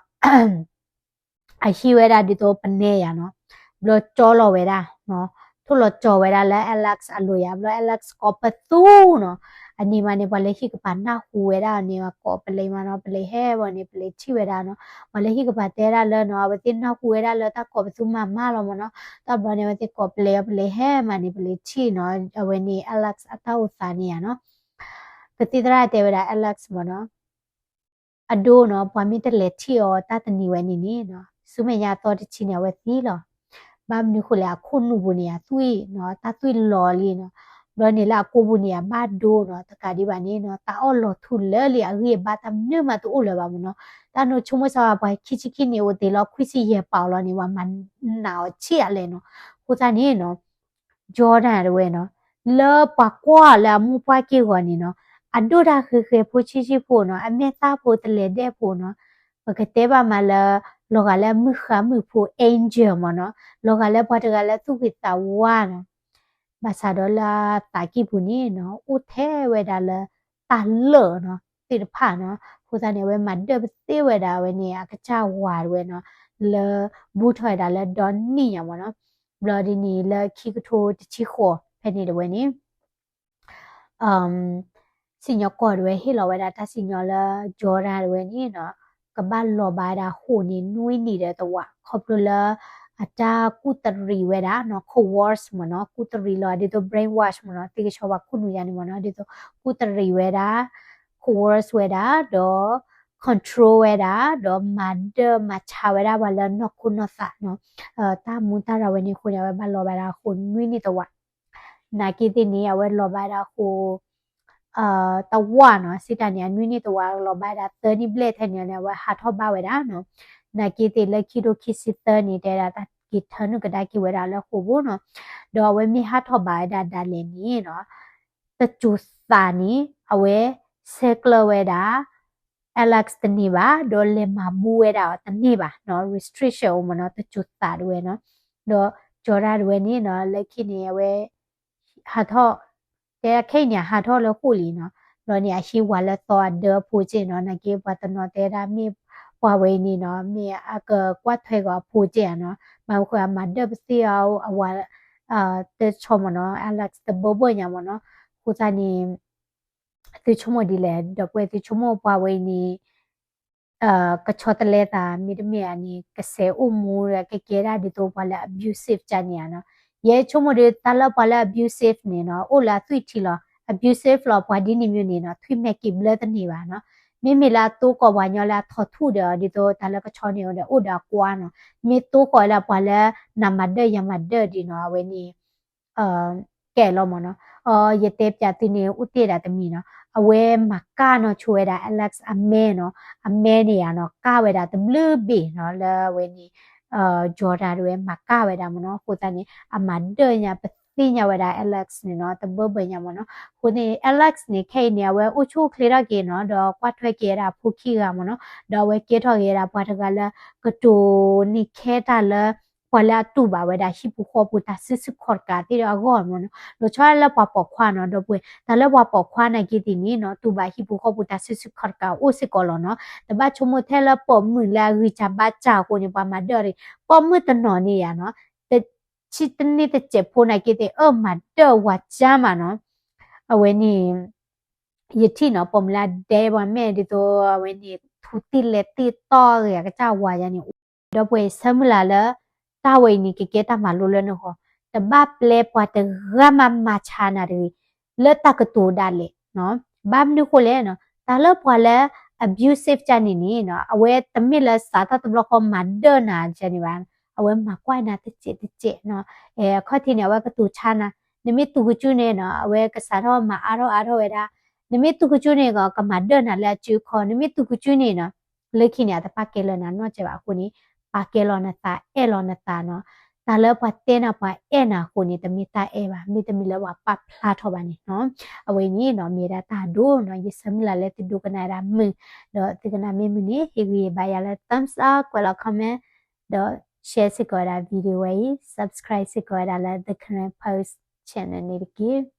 အဟံးဝဲဒၣ်ဒ်သိးပနဲယါနီၤ, ဘျီကၠီလီၤဝဲဒၣ်, ထိၣ်လီၤကၠီဝဲဒၣ်လၢ Alex အလိၤယါ, ဘျီ Alex ကိးပသူနီၤ, အန့ၣ်မးန့ၣ် ပှၤလၢဟံၣ်ကပၤနၢ်ဟူဝဲဒၣ်န့ၣ် ကိးပလံၤမးနီၤ, ပလံၤဟဲဘၣ်န့ၣ် ပလံၤထံၣ်ဝဲဒၣ်နီၤ, ပှၤလၢဟံၣ်ကပၤတဲဒၣ်လၢနီၤ အဝဲသ့ၣ်နၢ်ဟူဝဲဒၣ်လၢတၢ်ကိးပသူမၤမးလီၤမ့ၢ်နီၤ, တၢ်ဘျီန့ၣ် အဝဲသ့ၣ်ကိးပလံၤအီၤ ပလံၤဟဲမးန့ၣ် ပလံၤထံၣ်နီၤ, အဝဲန့ၣ် Alex အတၢ်အိၣ်သးန့ၣ်ယါနီၤ, ကသံၣ်သရၣ်တဲဝဲဒၣ် Alex မ့ၢ်နီၤ အဒိနီၤ ပှၤမ့ၢ်တလဲၤထံၣ်အီၤတၢ်တနံၤဝဲန့ၣ်န့ၣ်နီၤ, ဆူမဲာ်ညါသီတဆံန့ၣ် အဝဲသံလီၤ, ဘၣ်မနုၤဃိလဲၣ် အခိၣ်နူာ်ပူၤန့ၣ် အသွံၣ်နီၤ တၢ်သွံၣ်လီၤလံနီၤ, ဘျီန့ၣ်လၢအကိာ်ပူၤန့ၣ် အဘၣ်ဒိနီၤ, တကးဒံးဘၣ်န့ၣ်နီၤ တၢ်အီၣ်လီၤထူလၢာ်လံ အဂံၢ်အဘါတၢ်မနုၤမးတအိၣ်လၢၤဘၣ်မ့ၢ်နီၤ, တၢ်နဆိကမိၣ်စၢ်ဝဲ ပှၤခံဆံခံနံၣ်အိၣ်တ့ၢ်လီၤ ခွံဆံယဲၢ်ပာ်အီၤလီၤန့ၣ် ပှၤမၤနာ်အီၤဆံးအါလဲၣ်နီၤ, အဃိသတးန့ၣ်နီၤ Jordan တဝဲနီၤ, လၢပှၤကွၢ်လၢအမိၢ်ပှၢ်က့ၢ်ဂီၤန့ၣ်နီၤ, အဒိၣ်တၢ်ဃဲၤဃဲၤဖိဆံးဆံးဖိနီၤ, အမဲာ်သၣ်ဖိတလဲၤဒဲးဖိနီၤ, ပကတဲဘၣ်မးလၢ လီၤဂာ်လၢအမုၢ်ဃါမုၢ်ဖိ angel မ့ၢ်နီၤ, လီၤဂာ်လၢပှၤတဂၤလၢသူၣ်ဂ့ၤသးဝါနီၤ, ဘၣ်ဆၣ်ဒီးလၢအသးကံၢ်ပူၤန့ၣ်နီၤ အိၣ်ထဲဝဲဒၣ်လၢတၢ်လၢာ်နီၤ သ့ၣ်တဖၣ်နီၤ, အဃိသတးန့ၣ် အဝဲမၤဒၢၣ်ပသ့ဝဲဒၣ်အဝဲန့ၣ် အကစၢ်ဝၤတဝဲနီၤ, လၢဘူၣ်ထီၣ်ဝဲဒၣ်လၢဒီနံၣ်ညါမ့ၢ်နီၤ, ဘျီဒ်န့ၣ်လၢခံကထိတဆံဃိး ဖဲန့ၣ်တဝဲန့ၣ် စံၣ်ညီၣ်ကွီၢ်တဝဲဟ့ၣ်လီၤဝဲဒၣ်တၢ်စံၣ်ညီၣ်လၢ Jordan တဝဲန့ၣ်နီၤ, ကဘၣ်လီၤဘၣ်ဝဲဒၣ်ဃိာ်န့ၣ်နွံနံၣ်ဒီးတဝး ခီဖျိလၢ အတၢ်ကူၣ်တရံးဝဲဒၣ်နီၤ coerce မ့ၢ်နီၤ, ကူၣ်တရံးလီၤ ဒ်သိး brainwash မ့ၢ်နီၤ, သ့ကဆှီပှၤခိၣ်နူာ်ယါန့ၣ်မ့ၢ်နီၤ, ဒ်သိး ကူၣ်တရံးဝဲဒၣ် coerce ဝဲဒၣ် ဒီး control ဝဲဒၣ် ဒီးမၤဒၢၣ်မၤဆါဝဲဒၣ်ပှၤလၢနီၢ်ခိနီၢ်သးနီၤ, တၢ်မူတၢ်ရၤဝဲန့ၣ်အဃိန့ၣ် အဝဲဘၣ်လီၤဘၣ်ဒၣ်ဃိာ်နွံနံၣ်တဝး, နာ်က့သ့ၣ်န့ၣ် အဝဲလီၤဘၣ်ဒၣ်ဃိာ် တဝးနီၤ, စံးတၢ်န့ၣ် အနွံနံၣ်တဝးလီၤဘၣ်ဒၣ်သၢနံၣ်ဘျဲၣ်ထဲန့ၣ်န့ၣ် အဝဲဟးထီၣ်ဘၣ်ဝဲဒၣ်နီၤ, နာ်က့သ့ၣ်လၢခံထိခံဆံသၢန့ၣ် တဲဒၣ်တၢ်က့ၤထၢနုာ်ကဒါက့ၤဝဲဒၣ်လၢဃိာ်ပူၤနီၤ, ဒီးအဝဲမ့ၢ်ဟးထီၣ်ဘၣ်ဝဲဒၣ်ဒၣ်လဲာ်န့ၣ်နီၤ တစိၤသးန့ၣ် အဝဲဆဲးကျၢဝဲဒၣ် Alex တန့ၢ်ဘၣ်, ဒီးလဲၤမၤဘူဝဲဒၣ်အီၤတန့ၢ်ဘၣ်နီၤ, restriction အိၣ်မ့ၢ်နီၤ, တစိၤသးတဝဲနီၤ, ဒီး Jordan တဝဲန့ၣ်နီၤ လၢခံန့ၣ် အဝဲ ဟးထီၣ် တဲခဲအံၤန့ၣ် အဟးထီၣ်လၢဃိာ်လံနီၤ, ဒီးန့ၣ် အဟံးဝၤလၢသီအဒၢအဖိက့နီၤ, နာ်က့ပှၤတနီၤတဲဒၣ်မ့ၢ်ပှၤဝဲအံၤန့ၣ်နီၤ မ့ၢ်အကကွၢ်ထွဲက့ၤအဖိက့ဧါနီၤ, ဘၣ်မနုၤဃိအမၤဒၢၣ်ပသ့ၣ်အဝၤ တဆီမ့ၢ်နီၤ, Alex တဘၢဘၢၣ်ညါမ့ၢ်နီၤ, အဃိသတးန့ၣ် သုဆိကမိၣ်ဒ်လဲၣ်, ဒီပုၢ်ဝဲၢ်သုဆိကမိၣ်ပှၤဝဲအံၤန့ၣ် ကဆီတလဲသး မ့တမ့ၢ်ဧါန့ၣ် ကစဲးအိၣ်မူဒီး ကကဲဒၣ်ဒ်သိးပှၤလၢ abusive ကန့ၣ်ဧါနီၤ, ယဲဆိကမိၣ်ဒီးတၢ်လၢပှၤလၢ abusive န့ၣ်နီၤ အိၣ်လၢအသွံၣ်ထံလီၤ, abusive လီၤ ပှၤဒ်န့ၣ်မ့ၢ်န့ၣ်နီၤ ထွံၣ်မဲာ်က့ၤဘျၢတန့ၢ်ဘၣ်နီၤ, မ့မ့ၢ်လၢအတိကိးပှၤညီလၢအထိၣ်ထူၣ်ဒီး ဒ်သိးတၢ်လၢကဆီန့ၣ်ဒီး အိၣ်ဒီးအကွါနီၤ, မ့ၢ်တိကိးလၢပှၤလၢ နၤမၤဒၢၣ်ယၤမၤဒၢၣ်ဒ်နီၤ အဝဲန့ၣ် ကဲလီၤမ့ၢ်နီၤ, ယတဲပျးသုန့ၣ် အိၣ်တ့ၢ်ဒၣ်တမံၤနီၤ, အဝဲမၤကၢ်နီၤဆိဝဲဒၣ် Alex အမဲနီၤ, အမဲန့ၣ်ယါနီၤ ကၢ်ဝဲဒၣ်တဘျုးဘ့ၣ်နီၤ လၢအဝဲန့ၣ် Jordan တဝဲမၤကၢ်ဝဲဒၣ်မ့ၢ်နီၤ, အဃိသတးန့ၣ် အမၤဒၢၣ်ညါပ သ့ၣ်ညါဝဲဒၣ် Alex န့ၣ်နီၤ တဘၢဘၢညါမ့ၢ်နီၤ. အဃိန့ၣ် Alex န့ၣ် ခဲအံၤန့ၣ် အဝဲအိၣ်ဆူၣ်အိၣ်ချ့ထီၣ်က့ၤနီၤ ဒီးကွၢ်ထွဲက့ၤဝဲဒၣ်အဖိခံဂၤမ့ၢ်နီၤ, ဒီးအဝဲကဲထီၣ်က့ၤဝဲဒၣ်ပှၤတဂၤလၢ ကတိၤန့ၢ်ခဲတၢ်လၢ ပှၤလၢအတူၢ်ဘၣ်ဝဲဒၣ်ဟံၣ်ပူၤဃီပူၤတၢ်စုဆူၣ်ခီၣ်တကးသ့ၣ်ဒီးအဂီၢ်မ့ၢ်နီၤ, ဒီးဆီလၢပှၤပိာ်ခွါနီၤ ဒီပုၢ်ဝဲၢ် တၢ်လၢပှၤပိာ်ခွါနာ်က့သ့ၣ်န့ၣ်နီၤ တူၢ်ဘၣ်ဟံၣ်ပူၤဃီပူၤတၢ်စုဆူၣ်ခီၣ်တကးအိၣ်စ့ၢ်ကီးလီၤနီၤ. တဘၣ်ဆိကမိၣ်ထဲလၢပိာ်မုၣ်လၢအဂံၢ်စၢ်ဘါစၢ်အဃိန့ၣ် ပှၤမၤဒၢၣ်ရံၣ် ပိာ်မုၣ်တနီၤန့ၣ်ယါနီၤ ဆံတန့ၢ်တစဲးဖိနာ်က့သ့ၣ် အၢမၤဒၢၣ်ဝၤကၢ်မးနီၤ. အဝဲန့ၣ် ယထံၣ်နီၤ ပိာ်မုၣ်လၢအဒဲပှၤမဲာ်ဒ်သိး အဝဲန့ၣ် ထူတံၢ်လဲၤတံၢ်တီၢ်ဂ့ၤအကစၢ်ဝၤယါန့ၣ်, ဒီပုၢ်ဝဲၢ် ယဆၢမုၢ်လၢ်လၢ တၢ်ဝဲအံၤန့ၣ် ကကဲတၢ်မၤလိလၢနဂီၢ်, တဘၣ်ပျဲပှၤတဂၤမးမၤဆါနၤတဂ့ၤ လၢတၢ်ကတိၤဒၣ်လဲာ်နီၤ. ဘၣ်မနုၤဃိလဲၣ်နီၤ တၢ်လၢပှၤလၢ abusive ကၢ်န့ၣ်န့ၣ်နီၤ အဝဲတမ့ၢ်လၢစးထီၣ်တဘျီဃီမၤဒၢၣ်နၤကၢ်န့ၣ်ဘၣ်, အဝဲမၤကွၢ်နၤတစဲးတစဲးနီၤ. အခီၣ်ထံးန့ၣ် အဝဲကတိၤဆါနၤ, နမ့ၢ်သူၣ်ကၠူန့ၣ်နီၤ အဝဲကစးထီၣ်မၤအါထီၣ်အါထီၣ်ဝဲဒၣ်, နမ့ၢ်သူၣ်ကၠူန့ၣ်ကီး ကမၤဒၢၣ်နၤလၢအစုအခီၣ်, နမ့ၢ်သူၣ်ကၠူန့ၣ်နီၤ လၢခံန့ၣ် အတပာ်ကဲလၢနၤနီတစဲးဘၣ်အဃိန့ၣ် ပာ်ကဲလီၤနသး အဲၣ်လီၤနသးနီၤ. တၢ်လၢပှၤတဲနၤပှၤအဲၣ်နၤအဃိန့ၣ် တမ့ၢ်တၢ်အဲၣ်ဘၣ်, မ့တမ့ၢ်လၢပှၤပာ်ဖျါထီၣ်ဘၣ်န့ၣ်နီၤ. အဝဲန့ၣ်နီၤ မ့ၢ်ဒၣ်တၢ်ဒိနီၤ ယဆၢမုၢ်လၢ်လၢသုဒိကနၣ်ဝဲဒၣ်မုာ်, ဒီးသုကနၣ်မ့ၢ်မုာ်န့ၣ် ဟ့ၣ်ဂံၢ်ဘါယၤလၢ thumbs up ကွဲးလီၤ comment ဒီး share စ့ၢ်ကီးဝဲဒၣ် video ဝဲအံၤ subscribe စ့ၢ်ကီးဝဲဒၣ်လၢ The Karen Post channel န့ၣ်တက့ၢ်.